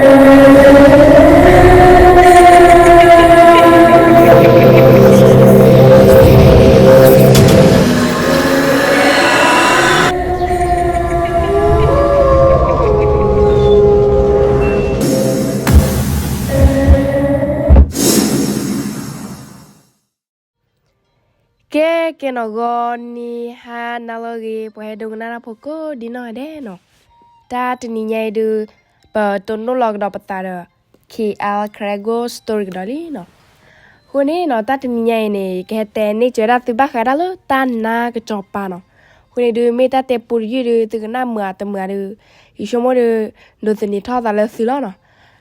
ကဲ ကဲနီၤ ဂီၤနံၤဟါနၤလၢအဂ့ၤ ပှၤဟဲဒိကနၣ်တၢ်ဖိကိးဒ်နီၢ်ဂၤဒဲးနီၤ. တၢ်တနံၤညါအံၤဒုး ပတိၢ်နီၣ်လီၤကဒီးပသးဒီး K L Karen Ghost Story ကဒီးလံနီၤ. အဃိန့ၣ်နီၤ တၢ်တနံၤညါအံၤန့ၣ် ကဟဲတဲန့ၢ်စၢၤဝဲဒၣ်သုဘၣ်ဃးဒၣ်လၢတၢ်နါကစီၤပၤနီၤ. အဃိန့ၣ်ဒုး မ့ၢ်တၢ်တဲပူတယုၢ်ဒုး သုကနၣ်မုာ်ဧါတမုာ်ဧါဒုး ယဆိကမိၣ်ဒုး ဒိးသန့ၤထီၣ်သးလၢသုလီၤနီၤ.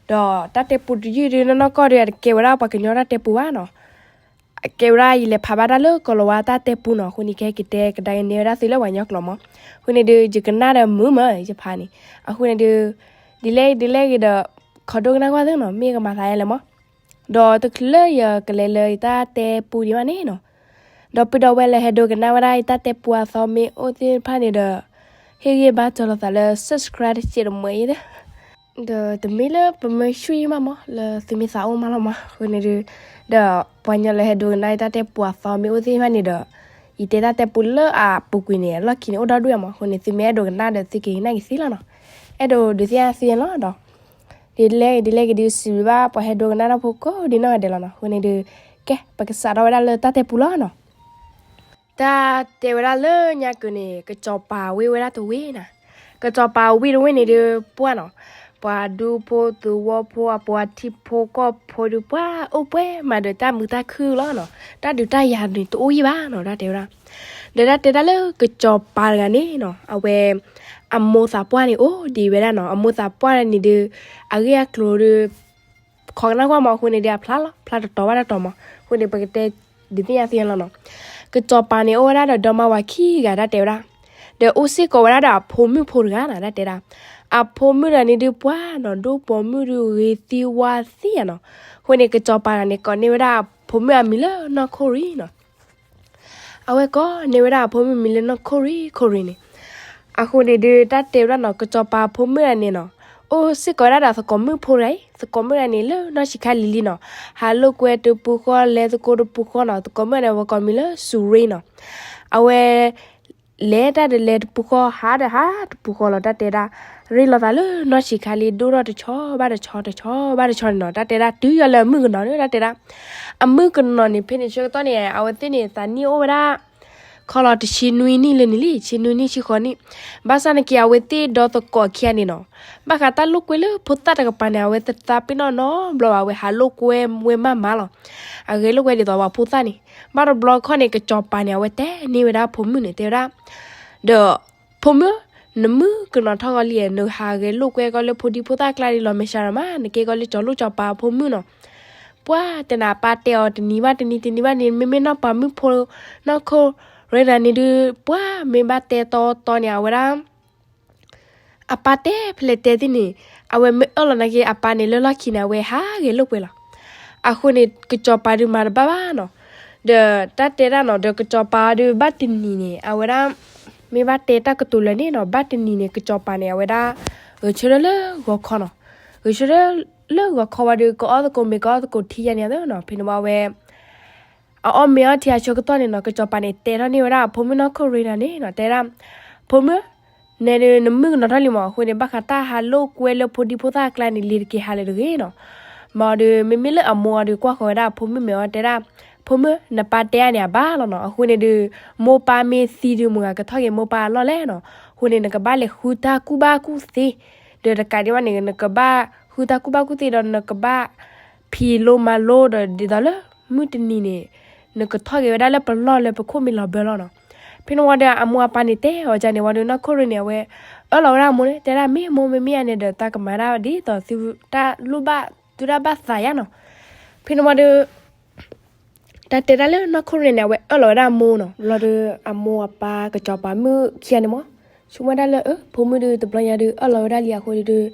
ဒီးတၢ်တဲပူတယုၢ်ဒုး နီၢ်နီၢ်ကီၢ်ဒုး အတကဲဝဲဒၣ်ပှၤကညီတၢ်တဲပူဘၣ်နီၤ. အကဲဝဲဒၣ် ယလဲၤဖးဘၣ်တၢ်လၢကီၤလၤဝါတၢ်တဲပူနီၤ. အဃိန့ၣ် ကဟဲက့ၤတဲကဒါက့ၤန့ၢ်ဝဲဒၣ်သုလၢပှၤကညီကျိာ်မး. အဃိန့ၣ်ဒုး ယကနၣ်ဒီးမုာ်မး ယဖးန့ၣ်. အဃိန့ၣ်ဒုး ဒ်လဲၣ် ဒ်လဲၣ်ဂ့ၤဒီး ခိးဒိကနၣ်ကွၢ်သ့နီၤ မ့ၢ်ကမၤသးဒ်လဲၣ်မး. ဒီးတချုးလၢယကလဲၤလၢယတၢ်တဲပူဒံးဘၣ်န့ၣ်နီၤ ဒီးပှၤဒီးဝဲလၢဟဲဒိကနၣ်ဝဲဒၣ်ယတၢ်တဲပူအသီမ့ၢ်အိၣ်သ့ၣ်တဖၣ်န့ၣ်ဒီး ဟ့ၣ်ဂံၢ်ဘါစၢၤလိာ်သးလၢ subscribe တစဲးတမှဲအံၤသ့ၣ်. ဒီးတမ့ၢ်လၢပမၢဆူၣ်ယံမးမး လၢသုမ့ၢ်သးအိၣ်မးလီၤမး. အဃိန့ၣ်ဒုး ဒီးပှၤကညီလၢဟဲဒိကနၣ်ယတၢ်တဲပူအသီမ့ၢ်အိၣ်သ့ၣ်တဖၣ်န့ၣ်ဒီး ယတဲတၢ်တဲပူလၢအပူၤကွံာ်န့ၣ် အလီၢ်ခံန့ၣ် အိၣ်ဒီဒူၣ်မး. အဃိန့ၣ် သုမ့ၢ်အဲၣ်ဒိကနၣ်ဒီး သုက့ၤကနၣ်က့ၤသ့လီၤနီၤ. အဲၣ်ဒိးဒုးသ့ၣ်ညါသုယဲလီၤဒီး ဒ်လဲၣ် ဒ်လဲၣ်ဂ့ၤဒုး စံးဘျုးဘၣ်ပှၤဟဲဒိကနၣ်တၢ်ဖိကိးဒ်နီၢ်ဂၤဒဲးလီၤနီၤ. အဃိန့ၣ်ဒုး ကဲ ပကစးထီၣ်ဝဲဒၣ်လၢတၢ်တဲပူလီၤနီၤ. တၢ်တဲဝဲဒၣ်လၢညါက့ၤန့ၣ် ကစီၤပၤဝ့ၢ်ဝဲဒၣ်တဝ့ၢ်နီၤ. ကစီၤပၤဝ့ၢ်တဝ့ၢ်န့ၣ်ဒုး ပှၢ်နီၤ, ပှၤဒူဖိသဝီဖိ အပှၤထံဖိကီၢ်ဖိဒုး ပှၢ်အိၣ်ပှဲၤမးဒီးတၢ်မုာ်တၢ်ခုၣ်လီၤနီၤ. တၢ်ဒုးတၢ်ယၤန့ၣ် တအိၣ်ယံာ်ဘၣ်နီၤ တၢ်တဲဝဲဒၣ်. ဒီးတၢ်တဲဒၣ်လၢကစီၤပၤတဂၤန့ၣ်နီၤ အဝဲ အမိၢ်သးပှၢ်န့ၣ် အိၣ်ဒံးဝဲဒၣ်နီၤ. အမိၢ်သးပှၢ်န့ၣ်ဒုး အဂ့ၢ်အကျိၤဒုး ခိးကနၣ်ကွၢ်မး အဃိန့ၣ်ဒုး အဖျါလီၤ ဖျါတတီၤဘၣ်တတီၤမး. အဃိန့ၣ် ပကတဲဒုးသ့ၣ်ညါသုလီၤနီၤ. ကစီၤပၤန့ၣ် အိၣ်ဝဲဒၣ်ဒီးဒီမါဝၤခံဂၤ တၢ်တဲဝဲဒၣ်. ဒီးအိၣ်စ့ၢ်ကီးဝဲဒၣ်ဒီးအဖိမုၣ်ဖိတဂၤနီၤ တၢ်တဲဒၣ်. အဖိမုၣ်တဂၤန့ၣ်ဒုး ပှၢ်နီၤ ဒိၣ်ပိာ်မုၣ်ဒုး ဂ့ၤသံဝါသံယၤနီၤ. အဃိန့ၣ် ကစီၤပၤတဂၤန့ၣ် ကိးန့ၢ်ဝဲဒၣ်အဖိမုၣ်အမံၤလၢနီၢ်ခိၣ်ရံၣ်နီၤ. အဝဲကိးန့ၢ်ဝဲဒၣ်အဖိမုၣ်မံၤလၢနီၢ်ခိၣ်ရံၣ် ခိၣ်ရံၣ်န့ၣ်. အဃိန့ၣ်ဒုး တၢ်တဲဝဲဒၣ်နီၤ ကစီၤပၤအဖိမုၣ်တဂၤန့ၣ်နီၤ အိၣ်စ့ၢ်ကီးဝဲဒၣ်ဒီးသကိးမုၣ်ဖိတဂၤအံၤ, သကိးမုၣ်တဂၤန့ၣ် လၢနီၢ်ဆံးခါလံၤလံနီၤ, ဟးလိာ်ကွဲတပူၤဃီ လဲၤသကိးတပူၤဃီနီၤ. သကိးမုၣ်တဂၤန့ၣ် အဝဲကိးမံၤလၢစူၤရ့နီၤ. အဝဲ လဲၤတၢ်ဒီးလဲၤတပူၤဃီ ဟးဒီးဟးတပူၤဃီလီၤ တၢ်တဲဒၣ်. ရ့လိာ်သးလၢနီၢ်ဆံးခါလံၤ ဒိၣ်ထီၣ်တဆီဘၣ်တဆီ တဆီဘၣ်တဆီန့ၣ်နီၤ. တၢ်တဲဒၣ် တုၤယီၤလၢအမုၣ်ကနီၤန့ၣ် တၢ်တဲဒၣ်. အမုၣ်ကနီၤန့ၣ် ဖဲန့ၣ်ဆၢကတီၢ်န့ၣ် အဝဲသ့ၣ်န့ၣ် သးနံၣ်အိၣ်ဝဲဒၣ် ခီလီၤတဆံနွံနံၣ်လၢန့ၣ်လံ, ဆံနွံနံၣ်ဆံဃိးနံၣ်. ဘၣ်ဆၣ်နာ်က့ အဝဲသ့ၣ်ဒီသကိးခံဂၤန့ၣ်နီၤ, ဘၣ်ဃးတၢ်လိာ်ကွဲလၢဖိသၣ်တကပၤန့ၣ် အဝဲတသးပ့ၤနီၣ်နီတဘျီဘၣ်, အဝဲဟးလိာ်ကွဲဝဲမးမးလီၤ. အဂဲၤလိာ်ကွဲဒ်သိးပှၤဖိသၣ်န့ၣ်. ဘၣ်တဘျီခီန့ၣ် ကစီၤပၤန့ၣ် အဝဲတဲန့ၢ်ဝဲဒၣ်ဖိမုၣ်န့ၣ် တဲဝဲဒၣ်, ဒီး ဖိမုၣ်, နမုၣ်ကနီၤထီၣ်ကီးလံ, နဟးဂဲၤလိာ်ကွဲကီးလၢဖိဒံဖိသၣ်ကျါဒ်လီၤမဲာ်ဆှးဒီးမး, နကဲကီးလၢကၠီၤလိၣ်ကၠီၤပၤဖိမုၣ်နီၤ. ပှၢ်တဲနၤအပၢ်တဲအီၤတနံၤဘၣ်တနံၤ တနံၤဘၣ်တနံၤ, မ့မ့ၢ်နီၢ်ပၤမုၣ်ဖိနီၢ်ခိၣ်ရ့တဂၤန့ၣ်ဒုး ပှၢ်မ့ၢ်ဘၣ်တဲတီတီန့ၣ် အဝဲဒၣ် အပၢ်တဲဖဲလဲၣ်တဲသ့ၣ်န့ၣ်, အဝဲမ့ၢ်အၢၣ်လီၤနာ်က့ အပၢ်န့ၣ်လၢလီၢ်ခံန့ၣ် အဝဲဟးဂဲၤလိာ်ကွဲလီၤ. အဃိန့ၣ် ကစီၤပၤဒုးမၤတဘၣ်ဘၣ်နီၤ. ဒီးတၢ်တဲဒၣ်နီၤ, ဒီးကစီၤပၤဒုးဘၣ်တနံၤန့ၣ် အဝဲဒၣ် မ့ၢ်ဘၣ်တဲတၢ်ကတိၤလၢာ်န့ၣ်နီၤ, ဘၣ်တနံၤန့ၣ် ကစီၤပၤန့ၣ် အဝဲဒၣ် ဂဲၤဆၢထၢၣ်လၢဂီၤခီနီၤ. ဂဲၤဆၢထၢၣ်လၢဂီၤခီဝံၤဒီး ကအီၣ်သကိးမ့ၤ ကအီၣ်သကိးထံယါန့ၣ်နီၤ. ဖဲန့ၣ်ဝံၤအဝဲ အအီၣ်မ့ၤအီထံအဆၢကတီၢ်န့ၣ်နီၤ, ကစီၤပၤန့ၣ် တဲထီၣ်န့ၢ်ဝဲဒၣ်အဖိမုၣ်နီၢ်ခိၣ်ရ့တဂၤန့ၣ်နီၤ, တဲဒၣ်, ဖိမုၣ်, နဲဒုးနမုၣ်ကနီၤထီၣ်လံမး, အဃိန့ၣ် ဘၣ်ဃးတၢ်ဟးလိာ်ကွဲလၢဖိဒံဖိသၣ်အကျါန့ၣ် လ့ၤတက့ၤဟးလၢၤတဂ့ၤနီၤ. မ့ၢ်ဒီး မ့မ့ၢ်လၢအမိၢ်အီၤဒုး ကွၢ်ဃီၤဝဲဒၣ်အဖိမုၣ်မဲာ်အီၤ တဲဒၣ်, ဖိမုၣ်, နပၢ်တဲအါန့ၣ်အဘၣ်လီၤနီၤ. အဃိန့ၣ်ဒုး မိၢ်ပၢ်မ့ၢ်သံဒုး မတၤကထီၣ်က့ၤ မိၢ်ပၢ်အလီၢ်လဲၣ်နီၤ. အဃိန့ၣ် နကဘၣ်လဲၤဃုတၢ်ကူၣ်ဘၣ်ကူၣ်သ့, ဒီးတကးဒံးဘၣ်န့ၣ် နကဘၣ်ဃုတၢ်ကူၣ်ဘၣ်ကူၣ်သ့ဒီး နကဘၣ် ဖံးလိမၤလိဒီး ဒ်သိးလၢ မုၢ်တနံၤန့ၣ် နကထီၣ်က့ၤဝဲဒၣ်လၢပလီၢ်လၢပခိၣ်မ့ၢ်လီၤဘၢလီၤနီၤ. ဖဲန့ၣ်ဝံၤဒီး အမိၢ်အပၢ်န့ၣ် တဲအီၤဒ်န့ၣ်ဝံၤဒီး နီၢ်ခိၣ်ရ့န့ၣ် အဝဲ အၢၣ်လီၤဝဲဒၣ်အမိၢ်န့ၣ်, တဲဒၣ် မ့ၢ်မိၢ်မ့မ့ၢ်အါန့ၣ်ဒီး တၢ်ကမၤဒၣ်ဒ်သိးသုတၢ်လိၣ်ဘၣ် သုတၢ်ဘၣ်သးယါနီၤ. ဖဲန့ၣ်ဝံၤဒီး တၢ်တဲဒၣ်လၢနီၢ်ခိၣ်ရ့န့ၣ် အဝဲအၢၣ်လီၤဝဲဒၣ်အမိၢ်နီၤ. လီၤဒီး အမိၢ်အပၢ် ကစီၤပၤမုၣ်ခံဂၤန့ၣ်မး ဆိကမိၣ်ဒၣ်လၢ အၢ ဖိမုၣ်ဒုး တဘျီညါဒုး အၢၣ်လီၤဝဲဒၣ်လံအဃိန့ၣ်ဒုး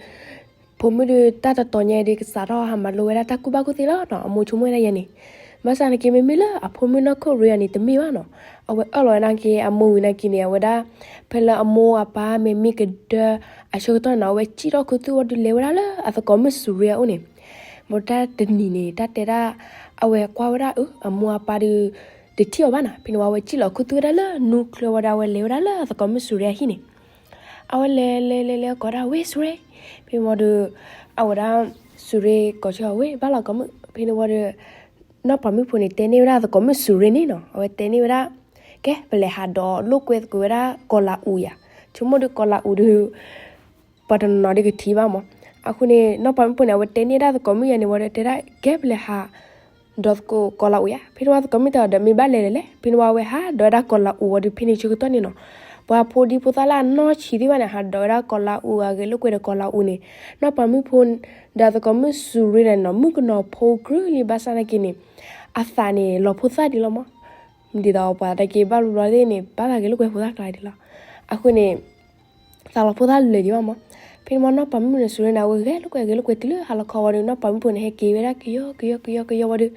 ဖိမုၣ်ဒုး တၢ်တတီၤညါအံၤဒုး ကစးထီၣ်ဟးမၤလိဝဲဒၣ်တၢ်ကူၣ်ဘၣ်ကူၣ်သ့လီၤနီၤ. အမိၢ်ဆိကမိၣ်ဝဲဒၣ်ယဲန့ၣ်. ဘၣ်ဆၣ်နာ်က့ မ့မ့ၢ်လၢအဖိမုၣ်နီၢ်ခိၣ်ရ့အီၤန့ၣ် တမ့ၢ်ဘၣ်နီၤ. အဝဲအၢၣ်လီၤဝဲနာ်က့ အမိၢ်ဝံၤနာ်က့န့ၣ် အဝဲဒၣ် ဖဲလၢအမိၢ်အပၢ်မ့ၢ်မံကဒၢအဆၢကတီၢ်နီၤ အဝဲစံၣ်ထီၣ်ခူသူၣ်ဝံၤဒုးလဲၤဝဲဒၣ်လၢအသကိးမုၣ်စူၤရ့အအိၣ်န့ၣ်, ဘၣ်တၢ်တနံၤန့ၣ် တၢ်တဲဒၣ် အဝဲကွၢ်ဝဲဒၣ် အမိၢ်အပၢ်ဒုး တထံၣ်အီၤဘၣ်နီၤ. ဖဲန့ၣ်ဝံၤ အဝဲစံၣ်လီၤခူသူၣ်ဝဲဒၣ်လၢနူချၢဝံၤဒီး အဝဲလဲၤဝဲဒၣ်လၢအသကိးမုၣ်စူၤရ့အဟံၣ်န့ၣ် အဝဲလဲၤလဲၤလဲၤလဲၤကိးဒၣ်ဝ့ၢ်စူၤရ့, ဖဲန့ၣ်ဝံၤဒီး အဝဲဒၣ် စူၤရ့ကိးဆၢဝ့ၢ်ဘၣ်လီၤကိးမုၣ်, ဖဲန့ၣ်ဝံၤဒီး နီၢ်ပၤမုၣ်ဖိန့ၣ် တဲန့ၢ်ဝဲဒၣ်သကိးမုၣ်စူၤရ့န့ၣ်နီၤ, အဝဲတဲန့ၢ်ဝဲဒၣ် ကဲ ပလဲၤဟးဒီးလိာ်ကွဲသကိးဝဲဒၣ်ကီၤလၤအူၤယၤ, ဆိကမိၣ်ဒီးကီၤလၤအူၤဒီး ပှၤတနီၤနီၤဒီးကထံၣ်ဘၣ်မး. အဃိန့ၣ် နီၢ်ပၤမုၣ်ဖိန့ၣ် အဝဲတဲန့ၢ်ဒၣ်သကိးမုၣ်ယၤန့ၣ်ဝံၤဒီး တဲဒၣ် ကဲ ပလဲၤဟး ဒီးသကိးကီၤလၤအူၤယၤ, ဖဲန့ၣ်ဝံၤသကိးမုၣ်တဲအီၤဒီး မ့ၢ်ဘၣ်လဲၤလဲၤလဲၣ်, ဖဲန့ၣ်ဝံၤအဝဲဟးဒီးဝဲဒၣ်ကီၤလၤအူၤဝံၤဒီး ဖဲန့ၣ်ဆၢကတီၢ်န့ၣ်နီၤ ပှၤဖိဒံဖိသၣ်လၢအနီၢ်ဆံးသ့ၣ်တဖၣ်န့ၣ် ဟးဒီးဝဲဒၣ်ကီၤလၤအူၤ အဂဲၤလိာ်ကွဲဒီးကီၤလၤအူၤန့ၣ်, နီၢ်ပၤမုၣ်ဖိ ဒီးသကိးမုၣ်စူၤရ့န့ၣ်နီၤ မုၣ်ကနီၤဖိကြၢးလံ ဘၣ်ဆၣ်နာ်က့န့ၣ် အသးန့ၣ်လီၤဖိသၣ်ဒံးလီၤမး, ဒ်သိးပှၤတၢ်က့ဘၣ်ဘျီဘျီသ့ၣ်န့ၣ် ဘၣ်သးဂဲၤလိာ်ကွဲဖိသၣ်ကျါဒံးလီၤ. အဃိန့ၣ် သးလီၤဖိသၣ်လၢာ်ဒံးဘၣ်မး. ဖဲန့ၣ်ဝံၤနီၢ်ပၤမုၣ်န့ၣ် စူၤရ့န့ၣ် အဝဲဂဲၤလိာ်ကွဲဂဲၤလိာ်ကွဲတုၤလၢဟါလီၤခီဝံၤဒီး နီၢ်ပၤမုၣ်ဖိန့ၣ် ဟဲက့ၤဝဲဒၣ်ကယီကယီကယီကယီဝံၤဒီး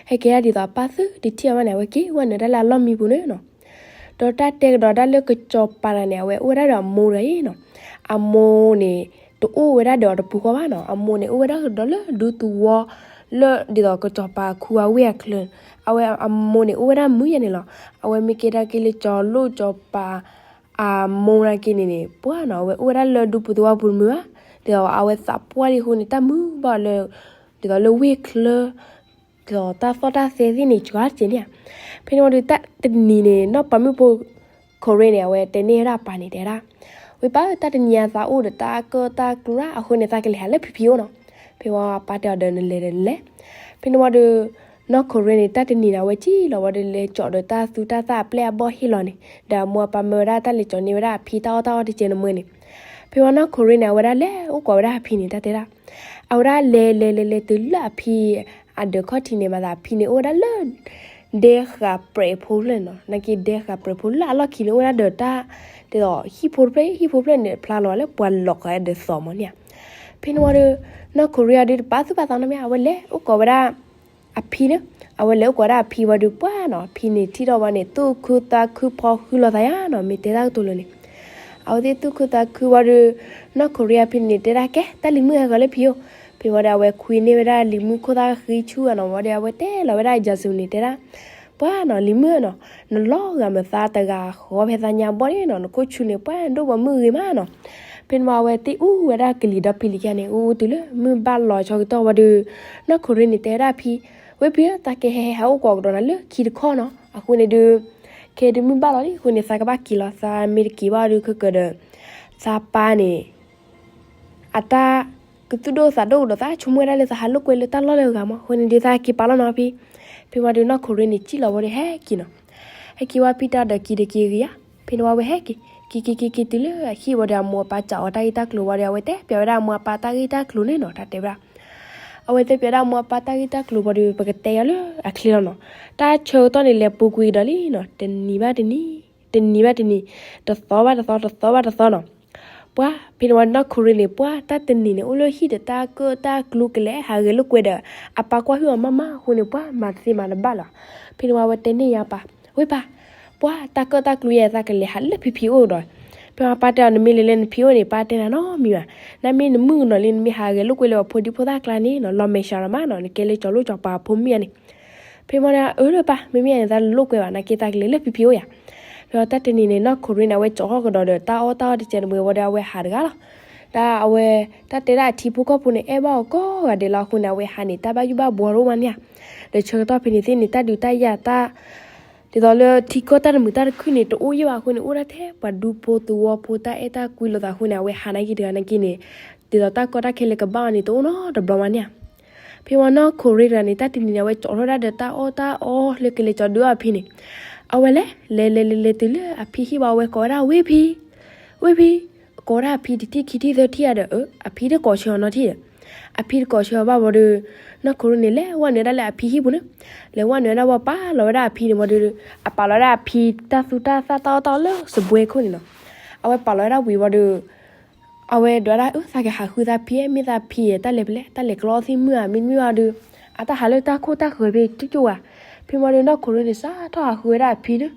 ဟဲက့ၤဒၣ်ဒ်သိးအပၢ်သုတထံၣ်အီၤဘၣ်န့ၣ် အဝဲက့ၤဝဲနုာ်ဒၣ်လၢအလီၢ်မံပူၤန့ၣ်နီၤ. ဒီးတၢ်တဲကဒီးဒၣ်လၢကစီၤပၤတဂၤန့ၣ် အဝဲအိၣ်ဝဲဒၣ်ဒီးအမိၢ်တဂၤအံၤနီၤ. အမိၢ်န့ၣ် တအိၣ်ဝဲဒၣ်ဒီးအီၤတပူၤဃီဘၣ်နီၤ. အမိၢ်န့ၣ် အိၣ်ဝဲဒၣ်ကဒီးလၢဒူသဝီ လၢဒ်သိးကစီၤပၤခူအဝ့ၢ်အချၢ, အဝဲအမိၢ်န့ၣ် အိၣ်ဝဲဒၣ်မုာ်ယၤန့ၣ်လီၤ. အဝဲမ့ၢ်ကဲဒၣ်က့ၤလၢကၠီၤလိၣ်ကၠီၤပၤ အမိၢ်နာ်က့န့ၣ်န့ၣ် ပှၤနီၤ အဝဲအိၣ်ဝဲဒၣ်လၢဒူပူၤသဝီပူၤတမုာ်ဘၣ်, ဒ်သိးအဝဲသးပှၢ်ဒံးအဃိန့ၣ် တၢ်မုာ်ဘၣ်လၢ ဒ်သိးလၢဝ့ၢ်ချၢ ဒ်သိးတၢ်သီၣ်တၢ်သဲသ့ၣ်န့ၣ် စှၤတကဲန့ၣ်ဧါ. ဖဲန့ၣ်ဝံၤဒီးတၢ်တနံၤန့ၣ် နီၢ်ပၤမုၣ်ဖိ ခိၣ်ရ့န့ၣ် အဝဲတဲန့ၢ်ဝဲဒၣ်အပၢ်န့ၣ် တဲဒၣ်, ဝ့ၢ်ပၢ်ဧၢ တၢ်တနံၤအသးအိၣ်ဒီးတၢ်ကၢၣ်တၢ်ကျူရၣ်အဃိန့ၣ် သးကလဲၤဟးလၢဖံဖံအိၣ်နီၤ. ဖဲဝံၤအပၢ်တဲအီၤဒီး နလဲၤဒီးနလဲၤ. ဖဲန့ၣ်ဝံၤဒီး နီၢ်ခိၣ်ရ့န့ၣ် တၢ်တနံၤန့ၣ် အဝဲစံၣ်လီၤဝံၤဒီး လဲၤကၠီၤဒီးတၢ်သူတၢ်သၣ်အပျဲၢ်အဘီၣ်ဟ့ၣ်လီၤန့ၣ် ဒီးအမိၢ်အပၢ်မၢဝဲဒၣ်တၢ်လဲၤကၠီၤန့ၢ်ဝဲဒၣ်အဖံတၢ်အီၣ်တၢ်အီတကဲန့ၣ်မ့ၢ်န့ၣ်. ဖဲဝံၤနီၢ်ခိၣ်ရ့န့ၣ် အဝဲဒၣ်လဲၤအိၣ်ကိးဝဲဒၣ်အဖံန့ၣ် တၢ်တဲဒၣ်, အဝဲဒၣ်လဲၤလဲၤလဲၤလဲၤတုၤလၢအဖံ အဒၢးခီၣ်ထံးန့ၣ် မၤသးအဖံန့ၣ် အိၣ်ဝဲဒၣ်လၢ ဒဲဃာ်ပြဲးဖိဖျၢၣ်န့ၣ်နီၤ. နာ်က့ဒဲဃာ်ပြဲးဖိလၢအလီၢ်ခံန့ၣ် အိၣ်ဝဲဒၣ်ဒီးတၢ် ဒ်သိးဟံၣ်ဖိတဖျၢၣ် ဟံၣ်ဖိတဖျၢၣ်န့ၣ် ဖျါလီၤလၢပှၤလီၤဃာ်ဒၢးသီမ့ၢ်န့ၣ်ဧါ. ဖဲန့ၣ်ဝံၤဒီး နီၢ်ခိၣ်ရ့အီၤဒီးတပာ်သူၣ်ပာ်သးနီတမံၤ အဝဲလဲၤအိၣ်ကိးဝဲဒၣ် အဖံန့ၣ်, အဝဲလဲၤအိၣ်ကိးဝဲဒၣ်အဖံဝံၤဒီး ပှၤနီၤ အဖံန့ၣ်ထံၣ်ထီၣ်ဝဲန့ၣ် သူၣ်ခုသးခုဖီဃုလိာ်သးယါနီၤ မ့ၢ်တဲတၢ်ကတိၤလၢာ်န့ၣ်. အဝဲသ့ၣ်သူၣ်ခုသးခုဝံၤဒီး နီၢ်ခိၣ်ရ့အဖံန့ၣ် တဲဒၣ်ကဲ တၢ်လံၤမုၣ်ဟဲဂီၤလၢဖံအိၣ်. ဖဲဝံၤဒီး အဝဲခွံန့ၢ်ဝဲဒၣ်လံၤမုၣ်ခိၣ်သၣ်ဃံဆူၣ်အနီၤ ဝံၤဒီး အဝဲတဲလီၤဝဲဒၣ်ယၤစူၤန့ၣ် တဲဒၣ် ပှၤနီၤ လံၤမုၣ်နီၤ နလီၤဂာ်မုာ်သးတဂၤဃီဖဲသးညါဘီန့ၣ်နီၤ နခိၣ်ဆူၣ်န့ၣ် ပှၤဒိၣ်ပှၤမုၣ်ဂ့ၤမးနီၤ. ဖဲန့ၣ်ဝံၤ အဝဲသ့ၣ်အူဝဲဒၣ်ကလံၤဒီဖံလံၤခံဂၤန့ၣ် အူအူတုၤလၢမုၢ်ဘၣ်လီၤဆၢကတီၢ်ဝံၤဒီး နီၢ်ခိၣ်ရ့န့ၣ် တဲဝဲဒၣ်အဖံ, ဝ့ၢ်ဖံဧၢ သးကဟဲဟဲဟးအိၣ်ကိးကဒီးနၤလၢခံတခီနီၤ. အဃိန့ၣ်ဒီး ခဲဒုးမုၢ်ဘၣ်လီၤလံ အဃိန့ၣ် သးကဘၣ်က့ၤလီၤ. သးမ့ၢ်တက့ၤဘၣ်ဒီး ခဲကၢဒီး သးပၢ်န့ၣ် အတၢ်ကသူၣ်ဒိၣ်သးဒိၣ်ကဒီး သးဆိကမိၣ်ဝဲဒၣ်လၢသးဟးလိာ်ကွဲလၢတၢ်လီၢ်လၢအဂၤမး အဃိန့ၣ်ဒီး သးက့ၤပာ်လီၤနီၤဖံ. ဖဲဝံၤဒီး နီၢ်ခိၣ်ရ့န့ၣ် စံၣ်လီၤဝံၤဒီး ဟဲက့ၤနီၤ. ဟဲက့ၤဝံၤဖံတၢ်ဒီးက့ၤဒီးက့ၤဂ့ၤဧါ. ဖဲန့ၣ်ဝံၤ အဝဲဟဲက့ၤ က့ၤက့ၤက့ၤက့ၤတုၤလၢအဟံၣ်ဝံၤဒီး အမိၢ်အပၢ်စံးအီၤတၢ်ဂ့ၢ်တၢ်ကျိၤဝံၤဒီး အဝဲတဲပျးဝဲဒၣ်အမိၢ်အပၢ်တၢ်ဂ့ၢ်တၢ်ကျိၤန့ၣ်နီၤ တၢ်တဲဝဲဒၣ် အဝဲတဲပျးဒၣ်အမိၢ်အပၢ်တၢ်ဂ့ၢ်တၢ်ကျိၤဝံၤဒီး ပကတဲယၤလၢအချ့လီၤနီၤ. တၢ်ဆၢကတီၢ်န့ၣ် လဲၤပူၤကွံာ်ကဒီးလံနီၤ တနံၤဘၣ်တနံၤ တနံၤဘၣ်တနံၤ တသီဘၣ်တသီ တသီဘၣ်တသီနီၤ. ပှၤ ဖဲန့ၣ်ဝံၤနီၢ်ခိၣ်ရ့န့ၣ် ပှၤတၢ်တနံၤန့ၣ် အိၣ်လၢဟံၣ်ဒီးတၢ်ကၢၣ်တၢ်ကျူကလဲၤဟးဂဲၤလိာ်ကွဲဒီး အပၢ်ကွၢ်ဟုၣ်အီၤမးမးအဃိန့ၣ် ပှၤမၤတသ့မၤတဘၣ်လီၤ. ဖဲန့ၣ်ဝံၤ အဝဲတဲန့ၢ်ယၤပၢ်, ဝ့ၢ်ပၢ်, ပှၤတၢ်ကၢၣ်တၢ်ကျူယဲ သးကလဲၤဟးလၢဖံဖံအိၣ်ဒီး ဖဲဝံၤပၢ်တဲအီၤ နမ့ၢ်လဲၤလၢနဖံအိၣ်န့ၣ် ပၢ်တဲနၤနီတမံၤဘၣ်. နမ့ၢ်နမုၣ်ကနီၤလံ နမ့ၢ်ဟးဂဲၤလိာ်ကွဲလၢပှၤဖိဒံဖိသၣ်ကျါန့ၣ်နီၤ လီၤမဲာ်ဆှးလီၤမးနီၤ နကဲလၢကၠီၤလိၣ်ကၠီၤပၤဖိမုၣ်ယါန့ၣ်. ဖဲမ့ၢ်ဒီး အၢ ပၢ် မ့မ့ၢ်ယါန့ၣ် သးလိာ်ကွဲဘၣ် နာ်က့သးကလဲၤလၢဖံဖံအိၣ်ယါ. ဖဲဝံၤတၢ်တနံၤန့ၣ် နီၢ်ခိၣ်ရ့န့ၣ် အဝဲကၠီၤထီၣ်ကဒီးဒီး တၢ်အီၣ်တၢ်အီတကဲန့ၣ်ဝံၤဒီး အဝဲဟးတဂၤလီၤ. တၢ်အဝဲ တၢ်တဲဒၣ်အထံဖိကီၢ်ဖိန့ၣ် အဲၣ်ဘၣ်အီၤကိးဂၤဒဲးလီၤအဃိန့ၣ် အဝဲဟးန့ၣ် တၢ်ဘၣ်ယိၣ်ဘၣ်ဘှီတအိၣ်မးန့ၣ်ဧါ. ဒီးဆၢကတီၢ်ဖဲန့ၣ်သ့ၣ်န့ၣ် တၢ်ဒုးတၢ်ယၤတၢ် ဒ်သိးလၢထံကီၢ်တၢ်တမုာ်တၢ်တခုၣ်န့ၣ် တအိၣ်ယဲၢ်ဘၣ်အဃိန့ၣ် အိၣ်ဒၣ်ထဲပှၤဒူဖိသဝီဖိတၢ်အဲၣ်တၢ်ကွံလိာ်သးအဃိန့ၣ် အဝဲဟးနာ်က့တဂၤနာ်က့န့ၣ် ဒ်သိးတၢ်ကီတၢ်ခဲလၢကဘၣ်အီၤန့ၣ် တအိၣ်နီတဘျီမးန့ၣ်ဧါ. ဖဲဝံၤနီၢ်ခိၣ်ရ့တဂၤန့ၣ် တၢ်တနံၤန့ၣ် အဝဲကၠီၤထီၣ်ဒၣ်ဒီးတၢ်အီၣ်တၢ်အီလၢကလဲၤကၠီၤဒုးအီၣ်အဖံန့ၣ် အဝဲလဲၤ လဲၤလဲၤလဲၤလဲၤတုၤလၢအဖံဟံၣ်ဝံၤ အဝဲကိးဝဲဒၣ် ဝ့ၢ်ဖံ ဝ့ၢ်ဖံ ကိးဝဲဒၣ်အဖံတထံၣ်ခံထံၣ်သၢထံၣ်ဧါဒီး အဖံတကိးဆၢအီၤနီတထံၣ်ဒီး အဖံတကိးဆၢအီၤဘၣ်ဝံၤဒီး နီၢ်ခိၣ်ရ့န့ၣ် လဲၤဝဲနုာ်ဒၣ်လၢအဖံဟံၣ်ပူၤန့ၣ် လဲၤဝဲနုာ်ဒၣ်ဝံၤပာ်လီၤဝဲဒၣ်အဖံန့ၣ်ဝံၤဒီး အပာ်လီၤဝဲဒၣ်အဖံတၢ်သူတၢ်သၣ်တၢ်အီၣ်တၢ်အီလၢစပွဲခိၣ်န့ၣ်နီၤ. အဝဲပာ်လီၤဝဲဒၣ်ဝံၤဝံၤဒီး အဝဲဒွးဒၣ် အၢ သးကဟးဃုသးဖံ မ့ၢ်သးဖံ တၢ်လဲၤဖဲလဲၣ် တၢ်လဲၤကျီသ့ၣ်မုၢ်ဧါ မ့တမ့ၢ်ဘၣ်ဒီး အတၢ်ဟးလၢတၢ်ခိၣ်တၢ်ဃၢၤဖဲကၠိကၠိဧါ. ဖဲမ့ၢ်ဒီးနီၢ်ခိရ့န့ၣ် စးထီၣ်ဟးဃုဝဲဒၣ်အဖံဒီး,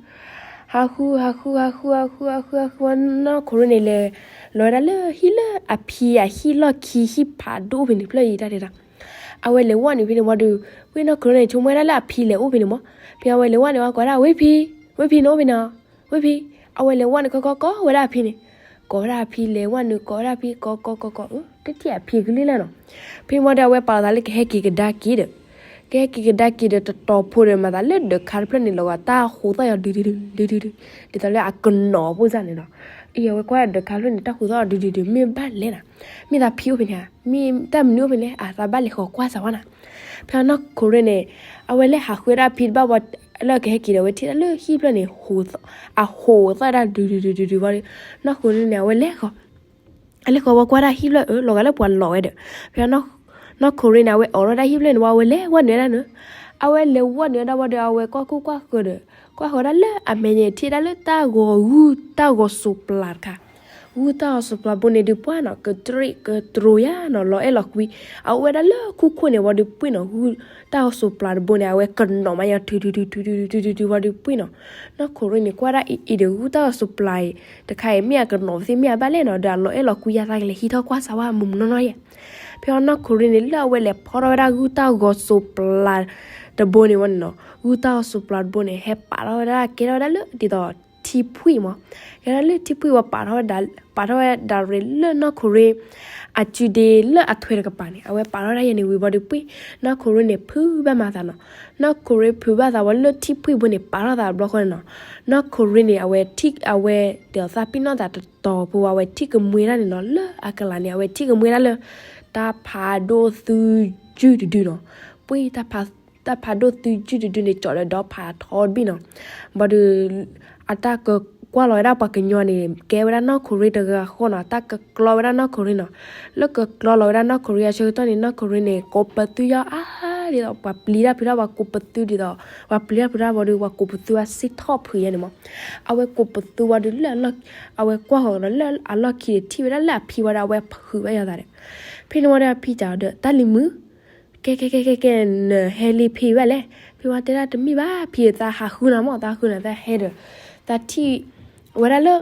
ဟးဃု ဟးဃု ဟးဃု ဟးဃု ဟးဃု ဟးဃု နီၢ်ခိရ့န့ၣ်လဲၤလီၤဝဲဒၣ်လၢဟံၣ်လၢအဖံအဟံၣ်လီၢ်ခံ ဟံၣ်ဖးဒိၣ်ဖဲန့ၣ် ဖျၢၣ်အံၤတၢ်တဲဒၣ်, အဝဲလဲၤဝဲန့ၣ်ဖဲန့ၣ်ဝံၤဒီး, ဝံၣ်နီၢ်ခိရ့န့ၣ် ဆိကမိၣ်ဝဲဒၣ်လၢအဖံလဲၤအိၣ်ဖဲန့ၣ်မး, ဖဲအဝဲလဲၤဝဲန့ၣ်ဝံၤကိးဒၣ် ဝံၣ်ဖံ, ဝံၣ်ဖံန့ၣ်အိၣ်ဖဲန့ၣ်, ဝံၣ်ဖံ, အဝဲလဲၤဝဲန့ၣ် ကိးကိးကိးဝဲဒၣ်အဖံန့ၣ်, ကိးဝဲဒၣ်အဖံလဲၤဝဲန့ၣ် ကိးဝဲဒၣ်အဖံ ကိးကိးကိးကိး တထံၣ်အဖံကလုၢ်လဲၣ်နီၤ. ဖဲမ့ၢ်ဒီးအဝဲပာ်လီၤသးလၢကဟဲက့ၤကဒါက့ၤဒီး, ကဟဲက့ၤကဒါက့ၤဒီး တတီၤဖိဒီး မၤသးလၢဒၢးခါတဖျၢၣ်န့ၣ် လီၤဂာ်တၢ်ဟူးသီၣ်ယီၤဒုဒုဒုဒုဒု, ဒ်သိးလၢအကနိးဖိစၢ်န့ၣ်နီၤ. အံၤအဝဲကွၢ်ဒၢးခါတဖျၢၣ်န့ၣ် တၢ်ဟူးသီၣ်ယီၤဒုဒုဒု မ့ၢ်ဘၣ်လဲၣ်နီၤ, မ့ၢ်သးဖံအိၣ်ဖဲန့ၣ်ဧါ, မ့ၢ်တၢ်မနုၤအိၣ်ဖဲန့ၣ် အသးဘၣ်လဲၤဃီၤကွၢ်စၢၤဝဲနီၤ. ဖဲနီၢ်ခိရ့န့ၣ် အဝဲလဲၤဟးဃုဝဲဒၣ်အဖံတဘၣ်ဘၣ်, လၢကဟဲက့ၤဒီး အဝဲထံၣ်ဒၣ်လၢဟံၣ်ဖျၢၣ်န့ၣ် အဟူးသီၣ်ဒၣ်ဒုဒုဒုဒုဝံၤဒီး, နီၢ်ခိရ့န့ၣ် အဝဲလဲၤဃီၤ အလဲၤဃီၤဝဲကွၢ်ဒၣ်ဟံၣ်ဖျၢၣ်အၢ လီၤဂာ်လၢပှၤလီၤဝဲဒီး, ဖဲနီၢ်ခိရ့န့ၣ် အဝဲအိးထီၣ်ဒၣ်ဟံၣ်ဖျၢၣ်န့ၣ်ဝံၤ အဝဲလဲၤဝဲနုာ်ဒၣ်န့ၣ်, အဝဲလဲၤဝဲနုာ်ဒၣ်ဝံၤဒီး အဝဲကွၢ်ကူၣ်ကွၢ်ဃၢၤဒီး, ကွၢ်ဃၢၤဒၣ်လၢအမဲာ်ညါထံၣ်ဒၣ်လၢတၢ်ဂီၤဂုၢ်တၢ်ဂီၤစိးပျၤတခါ, ဂုၢ်တၢ်ဂီၤစိးပျၤတဘိန့ၣ်ဒုးပှၢ်နီၤ ကတြံးကတြိၤယါနီၤ လီၤအဲၣ်လီၤကွံ, အအိၣ်ဝဲဒၣ်လၢခိခိၣ်န့ၣ်ဝံၤဒီးပှၢ်နီၤ ဂုၢ်တၢ်ဂီၤစိးပျၤတဘိန့ၣ် အဝဲကနိးမးယီၤထုထုထုထုထုထုထုထုဝံၤဒီးပှၢ်နီၤ, နီၢ်ခိရ့န့ၣ် ကွၢ်ဒၣ်အံၤအံၤဒီး ဂုၢ်တၢ်ဂီၤစိးပျၤအံၤတခါအံၤ မ့ၢ်အကနိးသ့ မ့ၢ်အဘၣ်လဲၣ်နီၤ ဒီးအလီၤအဲၣ်လီၤကွံယါသးကလဲၤဟံးထီၣ်ကွၢ်စၢၤဝဲမုၢ်မုၢ်နီၢ်နီၢ်ယဲၢ်. ဖဲအီၤနီၢ်ခိရ့န့ၣ် လၢအဝဲလဲၤဖီထီၣ်ဝဲဒၣ်ဂုၢ်တၢ်ဂီၤစိးပျၤတဘိန့ၣ်ဝံၤနီၤ, ဂုၢ်တၢ်ဂီၤစိးပျၤတဘိန့ၣ် ဟဲပာ်ထီၣ်ဝဲဒၣ် ကဲထီၣ်ဝဲဒၣ်လၢဒ်သိးထံဖှံၣ်မး, ကဲထီၣ်လၢထံဖှံၣ်ဝံၤ ပာ်ထီၣ်ဝဲဒၣ် ပာ်ထီၣ်ဝဲဒၣ်ရ့ၣ်လၢနီၢ်ခိရ့ အစုဒ့လၢအထွဲတကပၤန့ၣ် အဝဲပာ်ထီၣ်ဝဲဒၣ်ယဲၢ်န့ၣ်ဝံၤဘၣ်ဒီးပှ့ၢ်, နီၢ်ခိရ့န့ၣ် ဖုးဘၣ်မၤသးနီၤ. နီၢ်ခိရ့ဖုးဘၣ်သးဝံၤလၢထံဖှံၣ်ဘိန့ၣ် ပာ်ထီၣ်သးတဘျီဃီန့ၣ်နီၤ. နီၢ်ခိရ့န့ၣ် အဝဲထံၣ် အဝဲဒ်သိးသးပ့ၤနီၣ်သးတတီၤဖိဝံၤ အဝဲထံၣ်ကမှဲဒၣ်န့ၣ်နီၤ လၢအကလၤန့ၣ် အဝဲထံၣ်ကမှဲဒၣ်လၢ တၢ်ဖးဒိၣ်သုကုၢ်တဒုနီၤ. ပှ့ၢ် တၢ်ဖးဒိၣ်သုကုၢ်တဒုန့ၣ် ကၠီးဒီးဒီဖးထီတဘ့ၣ်နီၤ. ဘၣ်ဒီး အတၢ်ကကွၢ်လီၤဝဲဒၣ်ပှၤကညီန့ၣ် ကဲဝဲဒၣ်နီၢ်ခိရ့တဂၤဃီနီၤ, တၢ်ကကျီဝဲဒၣ်နီၢ်ခိရ့နီၤ. လၢကကျီလီၤဝဲဒၣ်နီၢ်ခိရ့အဆၢကတီၢ်န့ၣ် နီၢ်ခိရ့န့ၣ် ကိးပသူယါအါ ဒ်သိး ပှၤပျံၤတၢ်ဖုးတၢ် ပှၤကိးပသူဒ်သိး ပှၤပျံၤတၢ်ဖုးတၢ်ဘၣ်ဒီး ပှၤကိးပသူအစ့ၣ်ထီၣ်ဖုးယဲၢ်န့ၣ်မး. အဝဲကိးပသူဝံၤဒီးလၢ အဝဲကွၢ်ဃီၤဒီးလၢအလီၢ်ခံဒီး ထံၣ်ဝဲဒၣ်လၢအဖံဝံၤဒီး အဝဲဖုးဘၣ်ယီၤသးဒီး ဖဲန့ၣ်ဝံၤဒီးအဖံစံးဒီး တၢ်လံၤမုၣ် ကဲ ကဲ ကဲ ကဲ ကဲ နဟဲလံဖံဘၣ်လဲၣ်. ဖံဝံၤတဲဒၣ်တမ့ၢ်ဘၣ် ဖံသးဟးဃုနၤမး သးဟးဃုနၤ သးဟဲဒီး သးထံၣ်ဝဲဒၣ်လၢ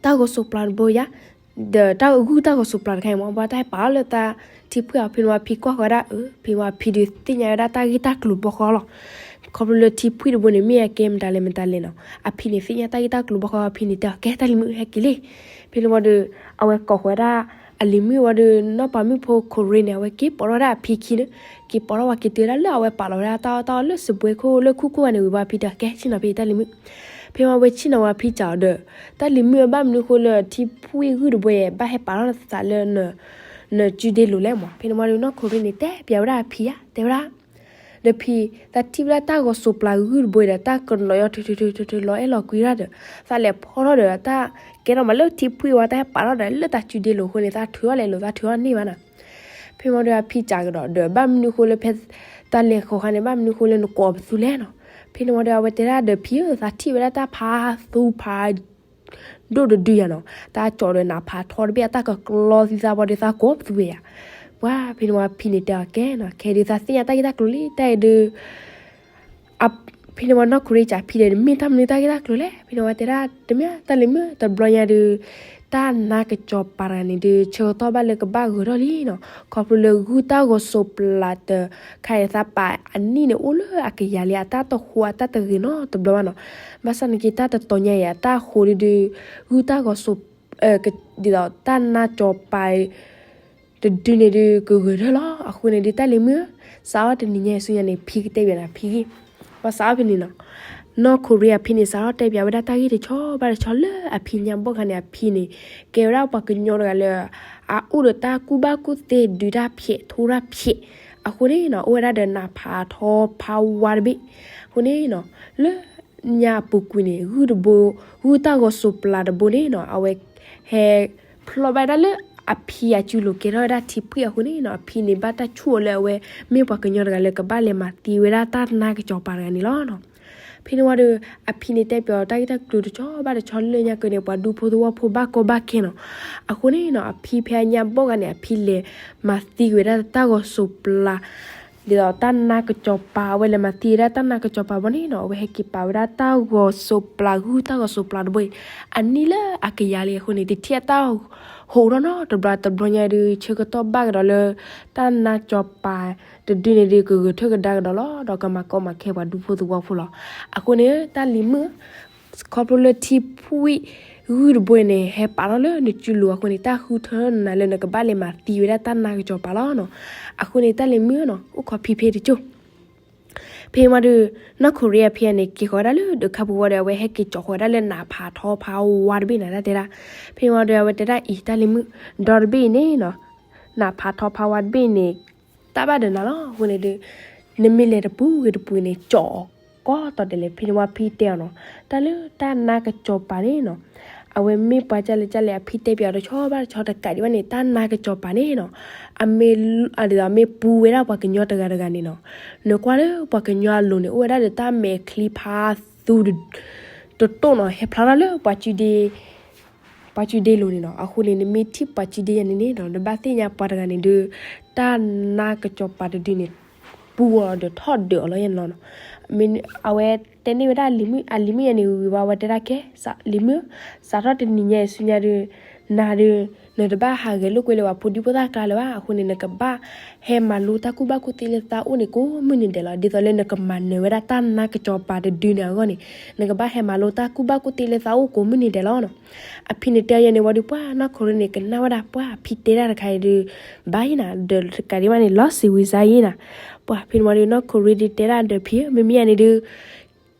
တၢ်ဂီၤစိးပျၤတဘိယါ ဒီးတၢ်ဂုၢ်တၢ်ဂီၤစိးပျၤတခါအံၤမး ဘၣ်တၢ်ဟဲပာ်အီၤလၢတၢ်ထံဖှံၣ်အီၤ ဖဲန့ၣ်ဝံၤဖံကွၢ်ဃီၤဝဲဒၣ်အၢ ဖဲန့ၣ်ဝံၤဖံဒုးသ့ၣ်ညါဝဲဒၣ်တၢ်ဂ့ၢ်တၢ်ကျိၤဘီဃီလီၤ. ခီဖျိလၢထံဖှံၣ်တဘိန့ၣ် မ့ၢ်အကဲမတၤလဲၣ်မတၤလဲၣ်နီၤ အဖံန့ၣ်သ့ၣ်ညါတၢ်ဂ့ၢ်တၢ်ကျိၤဘီဃီ အဖံန့ၣ်တဲအီၤ ကဲ တၢ်လံၤမုၣ် ဟဲက့ၤလံ. ဖဲန့ၣ်ဝံၤဒီး အဝဲကိးဃီၤဝဲဒၣ် အလံၤမုၣ်ဝံၤဒီး နီၢ်ပၤမုၣ်ဖိခိးရ့န့ၣ် အဝဲက့ၤပိာ်ထီၣ်ဝဲဒၣ်အဖံခံန့ၣ် က့ၤပိာ်ထီၣ်ဝဲက့ၤတုၤဝဲဒၣ်လၢအဝဲပာ်လီၤဝဲဒၣ်တၢ်အီၣ်တၢ်အီလၢစပွဲခိၣ်လၢခူၣ်ခိၣ်ဂၤန့ၣ်ဝံၤဘၣ် ဖံတဲ ကဲ ဆ့ၣ်နီၤဖဲတၢ်လံၤမုၣ်. ဖဲမ့ၢ်ဝဲဆ့ၣ်နီၤဝံၤဖံစံးအီၤဒီး တၢ်လံၤမုၣ် ဘၣ်မနုၤဃိလၢထံဖှံၣ်ဂုၢ်တဘိယဲၢ် ဘၣ်ဟဲပာ်ထီၣ်သးလၢ နစုဒ့လိၤလဲၣ်မး. ဖဲန့ၣ်ဝံၤဒီးနီၢ်ခိးရ့န့ၣ် တဲပျးဝဲဒၣ်အဖံဧါ တဲဝဲဒၣ် ဒီးဖံ သးထံၣ်ဝဲဒၣ်တၢ်ဂီၤစိးပျၤဂုၢ်တဘိဒီး တၢ်ကနိးယီၤထုထုထုထု လီၤအဲၣ်လီၤကွံရၣ်ဒီး သးလဲၤဖီထီၣ်ဒီး တၢ်ကဲထီၣ်မးလၢထံဖှံၣ်ဝံၤ တၢ်ဟဲပာ်ထီၣ်ဒီးလၢတၢ်စုဒ့လိၤအဃိန့ၣ် သးထုးထီၣ်လဲၤလိၤ သးထုးထီၣ်န့ၢ်ဘၣ်နီၤ. ဖဲမ့ၢ်ဒီးအဖံစံးကဒီးဒီး ဘၣ်မနုၤဃိလၢဖဲ တၢ်လဲၤဃီၤခါန့ၣ် ဘၣ်မနုၤဃိလၢနကိးပသူလဲၣ်နီၤ. ဖဲန့ၣ်ဝံၤဒီးအဝဲတဲဒၣ်ဒီးဖံဧၢ သးထံၣ်ဝဲဒၣ်တၢ်ဖးသူဖး ဒိၣ်တဒုယၤနီၤ တၢ်ကၠီးဒီးနးဖးထီတဘ့ၣ် အတၢ်ကကျီသံသးဘၣ်ဒီး သးကိးပသူဝဲယၤ. ပှၤဖဲန့ၣ်ဝံၤဖံန့ၣ်တဲအီၤ ကဲနီၤ ခဲအံၤဒုးသးသ့ၣ်ညါတၢ်ဂ့ၢ်တၢ်ကျိၤလံ တၢ်အံၤဒုး ဖဲန့ၣ်ဝံၤနီၢ်ခိးရ့စံးဖံဒီး မ့ၢ်တၢ်မနုၤတၢ်ဂ့ၢ်တၢ်ကျိၤလဲၣ်. ဖဲန့ၣ်ဝံၤတဲဒၣ် တမ့ၢ်တၢ်လံၤမုၣ် တဘျီညါဒုး တၢ်နါကစီၤပၤတဂၤန့ၣ်ဒုး ဆၢကတီၢ်ဘၣ်လၢကဘၣ်ဂဲၤထီၣ်လံနီၤ ခီဖျိလၢဂုၢ်တၢ်ဂီၤစိးပျၤတခါအံၤ သးပာ်အနံၣ်န့ၣ်အိၣ်လၢအကယၤလံ အတၢ်တဟူးအတၢ်တဂ့ၤနီတဘျီဘၣ်နီၤ. ဘၣ်ဆၣ်နာ်က့ တၢ်တတီၤညါအံၤ အတၢ်ဟူးဒုးဒုး ဂုၢ်တၢ်ဂီၤစိး ဒ်သိးတၢ်နါကစီၤပၤ တဒုန့ၣ်ဒုး ကဂဲၤထီၣ်လီၤ. အဃိန့ၣ်ဒုး တၢ်လံၤမုၣ်ဧၢ စးထီၣ်တနံၤညါအံၤဆူညါန့ၣ် ဖံကတဲပျးနၤဖံဂ့ၢ် ပှၤစးထီၣ်ဖဲန့ၣ်နီၤ နီၢ်ခိးရ့အဖံန့ၣ် စးထီၣ်တဲပျးဝဲဒၣ်တၢ်ဂ့ၢ်တဆီဘၣ်တဆီလၢအဖံညါဘီၣ်ခါန့ၣ် အဖံန့ၣ် ကဲဝဲဒၣ်ပှၤကညီတဂၤလၢ အအိၣ်ဒီးတၢ်ကူၣ်ဘၣ်ကူၣ်သ့ ဒုးတၢ်ဖျဲး ထိတၢ်ဖျဲး အဃိန့ၣ်နီၤ အိၣ်ဝဲဒၣ်ဒီးနးဖးထီဖးဝါတဘ့ၣ် အဃိန့ၣ်နီၤ လၢညါအပူၤကွံာ်န့ၣ် ဂုၢ်တဘိ ဂုၢ်တၢ်ဂီၤစိးပျၤတဘိန့ၣ်နီၤ အဝဲဟဲ ဖျီဘၣ်ဒၣ်လၢအဖံအစုလိၤ ကဲထီၣ်ဝဲဒၣ်ထံဖှံၣ်အဃိန့ၣ်နီၤ အဖံန့ၣ်ဘၣ်တၢ်ဆိၣ်အီၤလၢအဝဲ မ့ၢ်ပှၤကညီတဂၤလၢကဘၣ်လဲၤမၤသံဝဲဒၣ်တၢ်နါကစီၤပၤတဂၤန့ၣ်လီၤနီၤ. ဖဲန့ၣ်ဝံၤဒီး အဖံန့ၣ်တဲပျးတၢ်ဂ့ၢ်တၢ်ကျိၤတဆီဘၣ်တဆီလၢညါက့န့ၣ် ပှၤဒူဖိသဝီဖိဘၣ်ကီဘၣ်ခဲနီၤ. အဃိန့ၣ်နီၤ အဖံဖဲအညါဘီၣ်ခါန့ၣ် အဖံလဲၤမၤသံကွံာ်ဝဲဒၣ်တၢ်ဂီၤစိးပျၤ ဒ်သိးတၢ်နါကစီၤပၤ အဝဲလဲၤမၤသံဝဲဒၣ်တၢ်နါကစီၤပၤဘီန့ၣ်နီၤ, အဝဲဟဲက့ၤပာ်ဝဲဒၣ်တၢ်ဂီၤစိးပျၢ်ဂုၢ် တၢ်ဂီၤစိးပျၢ်တဘိအံၤ အနံၣ်လၢအကယၤလံအဃိန့ၣ် တထံၣ်အတၢ်ဟိးထီၣ်နီတဘျီ တဘျီညါဒုး ဆၢကတီၢ်ဘၣ်ကဒီးလၢ တၢ်နါကစီၤပၤတဒုန့ၣ်ဒုး ကဂဲၤထၢၣ်ကဒါကဒီးလီၤ, ဒီးကမၤကီမၤခဲပှၤဒူဖိသဝီဖိလီၤ. အဃိန့ၣ် တၢ်လံၤမုၣ် ခီဖျိလၢထံဖှံၣ်ဂုၢ်တဘိအံၤန့ၣ် ဟဲပာ်ထီၣ်လၢနစုလိၤအဃိန့ၣ် တၢ်ဃုထၢနၤလၢနကဘၣ်လဲၤမၤသံဝဲဒၣ်တၢ်နါကစီၤပၤလီၤနီၤ. အဃိန့ၣ်တၢ်လံၤမုၣ်နီၤ အိၣ်ခိးဖံဖဲတကၠိၢ် ဖဲမးဒုး နီၢ်ခိရ့အဖံန့ၣ် က့ၤဃီၤဝဲဒၣ်လၢဒုးခါပူၤဝံၤဒီး အဝဲဟဲက့ၤကၠီၤဃီၤဝဲဒၣ်လၢနးဖးထီဖးဝါတဘ့ၣ်န့ၣ် တၢ်တဲဒၣ်. ဖဲမးဒုး အဝဲတဲဒၣ်အံၤ တၢ်လံၤမုၣ် ဒီတဘ့ၣ်အံၤန့ၣ်နီၤ နးဖးထီဖးဝါတဘ့ၣ်န့ၣ် တၢ်ဘၣ်ဒီးနၤလီၤ. အဃိန့ၣ်ဒုး နမ့ၢ်လဲၤတပူၤဂ့ၤတပူၤန့ၣ် ကၠီၤအီၤကီတီၢ်ဒဲးလဲၣ်. ဖဲန့ၣ်ဝံၤဖံတဲအီၤနီၤ တၢ်လၢတၢ်နါကစီၤပၤန့ၣ်နီၤ အဝဲမ့ၢ်ပှၤကၢ်လၢကၢ်လဲၣ် အဖံတဲပၠးအီၤတဆီဘၣ်တဆီ တကးဒံးဘၣ်န့ၣ် တၢ်နါကစီၤပၤန့ၣ်နီၤ အမ့ၢ် အဒ်သိးမ့ၢ်ပူဝဲဒၣ်ပှၤကညီတဂၤတဂၤန့ၣ်နီၤ နကွၢ်လၢပှၤကညီအလိၤန့ၣ် အိၣ်ဝဲဒၣ်ဒီးတၢ်မဲာ်ချံဖးသူ တတိၢ်နီၤ ဟဲဖျါထီၣ်လၢပှၤစုဒ့ ပှၤစုဒ့လိၤန့ၣ်နီၤ. အဃိန့ၣ် နမ့ၢ်ထံၣ်ပှၤစုဒ့ယၤန့ၣ်န့ၣ်နီၤ နဘၣ်သ့ၣ်ညါပှၤတဂၤန့ၣ်ဒုး တၢ်နါကစီၤပၤတဒုန့ၣ် ပူအီၤဒီးထီၣ်ဒုးအီၤလီၤယဲန့ၣ်လီၤနီၤ. အဝဲတဲန့ၢ်ဝဲဒၣ်အလံၤမုၣ် အလံၤမုၣ်ယၤန့ၣ်ဝံၤဝံၤ အဝဲတဲဒၣ်ကဲ လံၤမုၣ် စးထီၣ်တနံၤညါအံၤဆူညါဒုး နၤဒုး နတဘၣ်ဟးဂဲၤလိာ်ကွဲလၢပှၤဖိဒံဖိသၣ်ကျါလၢၤဘၣ်. အဃိန့ၣ် နကဘၣ်ဟဲမၤလိတၢ်ကူၣ်ဘၣ်ကူၣ်သ့လၢသးအိၣ်န့ၣ် ကိးမုၢ်နံၤဒဲးလီၤ. ဒ်သိးလၢနကမၤနၢၤဝဲဒၣ်တၢ်နါကစီၤပၤတဒုန့ၣ်အဂီၢ်န့ၣ် နကဘၣ်ဟဲမၤလိတၢ်ကူၣ်ဘၣ်ကူၣ်သ့လၢသးအိၣ်ကိးမုၢ်နံၤဒဲးလီၤနီၤ. အဖံန့ၣ်တဲအီၤယဲန့ၣ်ဝံၤဒီး ပှၤနီၢ်ခိရ့န့ၣ် ကနၣ်ဝဲဒၣ် ပှၤဖံတဲဒၣ်တခါအံၤဒုး ဘၣ်ယဲနၤ ဒီးတကးဒံးဘၣ်န့ၣ် လီၤစံးဝံၤစါယဲနၤ. ပှၤဖဲန့ၣ်ဝံၤဒီး နီၢ်ခိရ့ဒုးတဲဒၣ်ဒီးဖံဧၢ မ့မ့ၢ်ယၤန့ၣ်ဒုး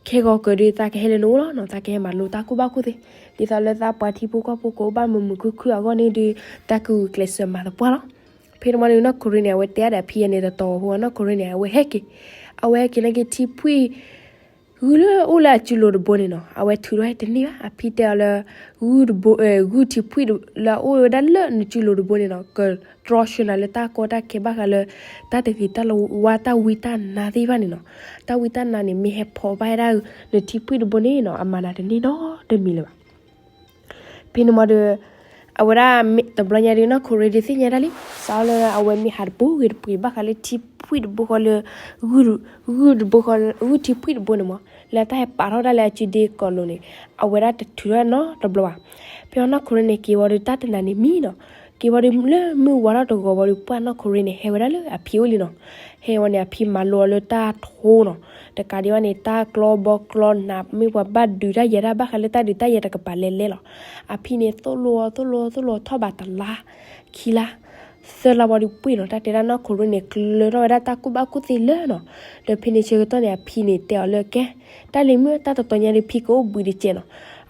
ခဲဂီၤကၢၤဒုး သးကဟဲလၢနအိၣ်လီၤနီၤ သးကဟဲမၤလိတၢ်ကူၣ်ဘၣ်ကူၣ်သ့ ဒ်သိးလၢသးပှၤထံဖိကီၢ်ဖိကအိၣ်ဘၣ်မုာ်မုာ်ခုၣ်ခုၣ်အဂီၢ်န့ၣ်ဒုး တၢ်ကဂုာ်ကျဲးစၢးမၤသပှၢ်လီၤ. ဖဲန့ၣ်ဝံၤဒီး နီၢ်ခိရ့န့ၣ် အဝဲတဲဒၣ်ဒီးဖံယဲန့ၣ် တတီၤဖိ နီၢ်ခိရ့န့ၣ် အဝဲဟဲက့ၤ အဝဲဟဲက့ၤနာ်က့ၤထံဖှံၣ် ဂုၢ်လၢအိၣ်လၢအစုလိၤတဘိန့ၣ်နီၤ အဝဲထုးထီၣ်ဟဲတန့ၢ်ဘၣ်. အဖံတဲအီၤလၢ ဂုၢ်တဘိ ဂုၢ်ထံဖှံၣ်လၢအအိၣ်ဝဲဒၣ်လၢနစုလိၤတဘိန့ၣ်နီၤ ကတြီဆၢနၤလၢတၢ်ကီတၢ်ခဲဘၣ်ဃးလၢ တၢ်တဂ့ၤတၢ်ဝါတၢ်ဝံတၢ်နါသ့ၣ်တဖၣ်န့ၣ်နီၤ. တၢ်ဝံတၢ်နါန့ၣ် မ့ၢ်ဟဲဖီၣ်ဘၣ်ဝဲဒၣ် နထံဖှံၣ်တဘိန့ၣ်နီၤ အမၤနၤတန့ၢ်နီတမံၤလၢၤဘၣ်. ဖဲန့ၣ်ဝံၤဒီး အဝဲဒၣ် တဘျီညါဒုး နီၢ်ခိရ့ဒုးသ့ၣ်ညါဒၣ်လံ စးလၢအဝဲမ့ၢ်ဟးတပူၤဂ့ၤတပူၤ ဘၣ်ဃးလၢထံဖှံၣ်တဘိဃီလၢ ဂုၢ်တဘိဃီ ဂုၢ်ထံဖှံၣ်တဘိန့ၣ်မး လၢတၢ်ဟဲပာ်ထီၣ်ဒၣ်လၢအစုဒ့ကီးလိၤန့ၣ် အဝဲဒၣ်တထုးထီၣ်နီတဘျီဘၣ်. ဖဲအီၤနီၢ်ခိရ့န့ၣ် က့ၤဝံၤဒီးတၢ်တနၤန့ၣ်မံနီၤ က့ၤဝံၤဒီးလၢမုၢ်ဝါထီၣ်တဂီၤဝံၤဒီး ပှၢ်နီၢ်ခိရ့န့ၣ် ဟဲဝဲဒၣ်လၢအဖံအိၣ်လံနီၤ. ဟဲဝံၤန့ၣ် အဖံမၤလိအီၤလၢတၢ်ထိနီၤ. တကးဒံးဘၣ်န့ၣ် တၢ်ကျီဘီကျီနး မ့ၢ်ပှၤဘၣ်ဒုးတၢ်ယဲၤတၢ် ဘၣ်ဃးလၢတၢ်ဒုးတၢ်ယဲၤတကပၤလဲၤလဲၤလီၤ. အဖံန့ၣ် သိၣ်လိအီၤ သိၣ်လိအီၤ သိၣ်လိအီၤထီၣ်ဘးတလါ ခံလါ သၢလါဝံၤဒီးပှ့ၤနီၤ တၢ်တဲဒၣ်နီၢ်ခိရ့န့ၣ် ကျၢၤထီၣ်ဝဲဒၣ်တၢ်ကူၣ်ဘၣ်ကူၣ်သ့လၢနီၤ. ဒီးဖဲန့ၣ်ဆၢကတီၢ်န့ၣ် အဖံန့ၣ်တဲအီၤလၢကဲ တၢ်လံၤမုၣ် တၢ်တတီၤညါဒီးဖံကအိၣ်ဘှံးတကဲးနီၤ.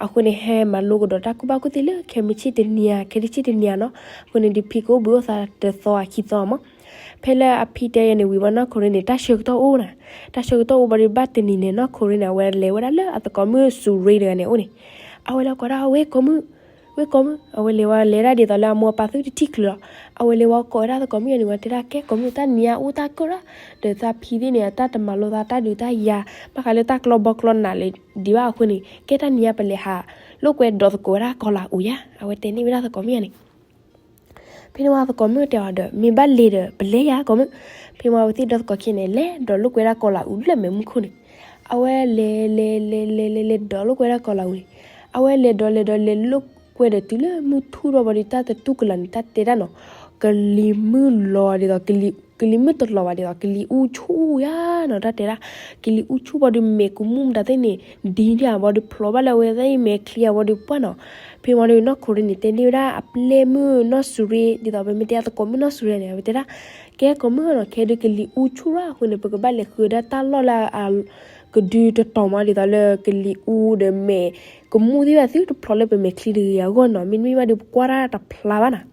အဃိန့ၣ် ဟဲမၤလိကဒီးတၢ်ကူၣ်ဘၣ်ကူၣ်သ့လၢခဲမုၢ်ဆ့ၣ်တနံၤဧါ ခဲတဆ့ၣ်တနံၤဧါနီၤ. အဃိန့ၣ်ဒီးဖံကအိၣ်ဘှံးအိၣ်သးတသီဧါခံသီမး. ဖဲလၢအဖံတဲယဲန့ၣ်ဝံၤဘၣ်နီၢ်ခိရ့န့ၣ် တၢ်ဆၢကတီၢ်အိၣ်နၤ. တၢ်ဆၢကတီၢ်အိၣ်ဘၣ်ဒီးဘၣ်တနံၤန့ၣ် နီၢ်ခိရ့န့ၣ် အဝဲလဲၤဝဲဒၣ်လၢအသကိးမုၣ်စူၤရ့တဂၤန့ၣ်အအိၣ်န့ၣ် အဝဲလဲၤကိးဒၣ်ဝဲကိးမုၣ် ဝဲကိးမုၣ် အဝဲလဲၤဝဲလဲၤဒၣ်ဒ်သိးလၢအမိၢ်အပၢ်သုတထံၣ်ချုးလီၤ. အဝဲလဲၤဝဲကိးဝဲဒၣ်သကိးမုၣ်ယဲန့ၣ် ဝဲတဲဒၣ်ကဲကိးမုၣ် တၢ်နံၤအအိၣ်တၢ်ကၢၣ်ဒၣ် ဒီးသးဖံသ့ၣ်န့ၣ် တၢ်တမၤလိသးတၢ်ဒုးတၢ်ယၤ ဘၣ်ဃးလၢတၢ်ကျီဘီကျီနးလၢၤဒံးဘၣ်အဃိန့ၣ် ကဲတၢ်နံၤအပလဲၤဟးလိာ်ကွဲဒီးသကိးဝဲဒၣ်ကီၤလၤအူယါ အဝဲတဲန့ၢ်ဝဲဒၣ်သကိးမုၣ်ယဲန့ၣ် ဖဲန့ၣ်ဝံၤသကိးမုၣ်တဲအီၤဒီး မ့ၢ်ဘၣ်လဲၤဒီး ပလဲၤယၤကိးမုၣ်. ဖဲမးအဝဲသ့ၣ်ဒီသကိးခံန့ၣ် လဲၤဒီးလိာ်ကွဲဒၣ်ကီၤလၤအူလၢမဲာ်မူခိၣ်န့ၣ် အဝဲလဲၤလဲၤလဲၤလဲၤလဲၤလဲၤလဲၤဒီးလိာ်ကွဲဒၣ်ကီၤလၤအူန့ၣ် အဝဲလဲၤဒီးလဲၤဒီးလဲၤလိာ်ကွဲဒီးတုၤလၢမုၢ်ထူၣ်ထီၣ်ဘၣ်ဒီး တၢ်တတူၢ်ကလာ်န့ၣ် တၢ်တဲဒၣ်နီၤ ကလံၤမုၢ်လီၤဒ်သိး ကလံၤမုၢ်တလီၤဘၣ်ဒ်သိး ကလံၤအူဆူၣ်ယါနီၤ တၢ်တဲဒၣ် ကလံၤအူဆူၣ်ဘၣ်ဒီး မဲာ်ကမူၣ်မတၤသ့ၣ်န့ၣ် ဒ်န့ၣ်ဘၣ်ဒီး ဖျိးဘၣ်လၢအဝဲသ့ၣ်မဲာ်ချံအဝဲဒီးပှၢ်နီၤ. ဖဲမးဒီး နီၢ်ခိရ့န့ၣ် တဲန့ၢ်ဝဲဒၣ် အပျဲၢ်မုၣ်နီၢ်စူၤရ့ ဒ်သိးပမ့ၢ်တဲအသကိးမုၣ်နီၢ်စူၤရ့န့ၣ် အဝဲတဲဒၣ် ကဲကိးမုၣ်နီၤ ခဲဒုးကလံၤအူဆူၣ်လီၤအဃိန့ၣ် ပကဘၣ်လဲၤဃုာ်ဒၣ်တၢ်လီၢ်လၢ ကဒုတတီၤမး ဒ်သိးလၢကလံၤအူဒီးမဲာ်ကမူၣ်သ့ၣ်ဘၣ်သုတဖျိးလၢပမဲာ်ချံတဂ့ၤအဂီၢ်နီၤ မ့တမ့ၢ်ဘၣ်ဒီးပကွၢ်တၢ်တဖျါဘၣ်နီၤ.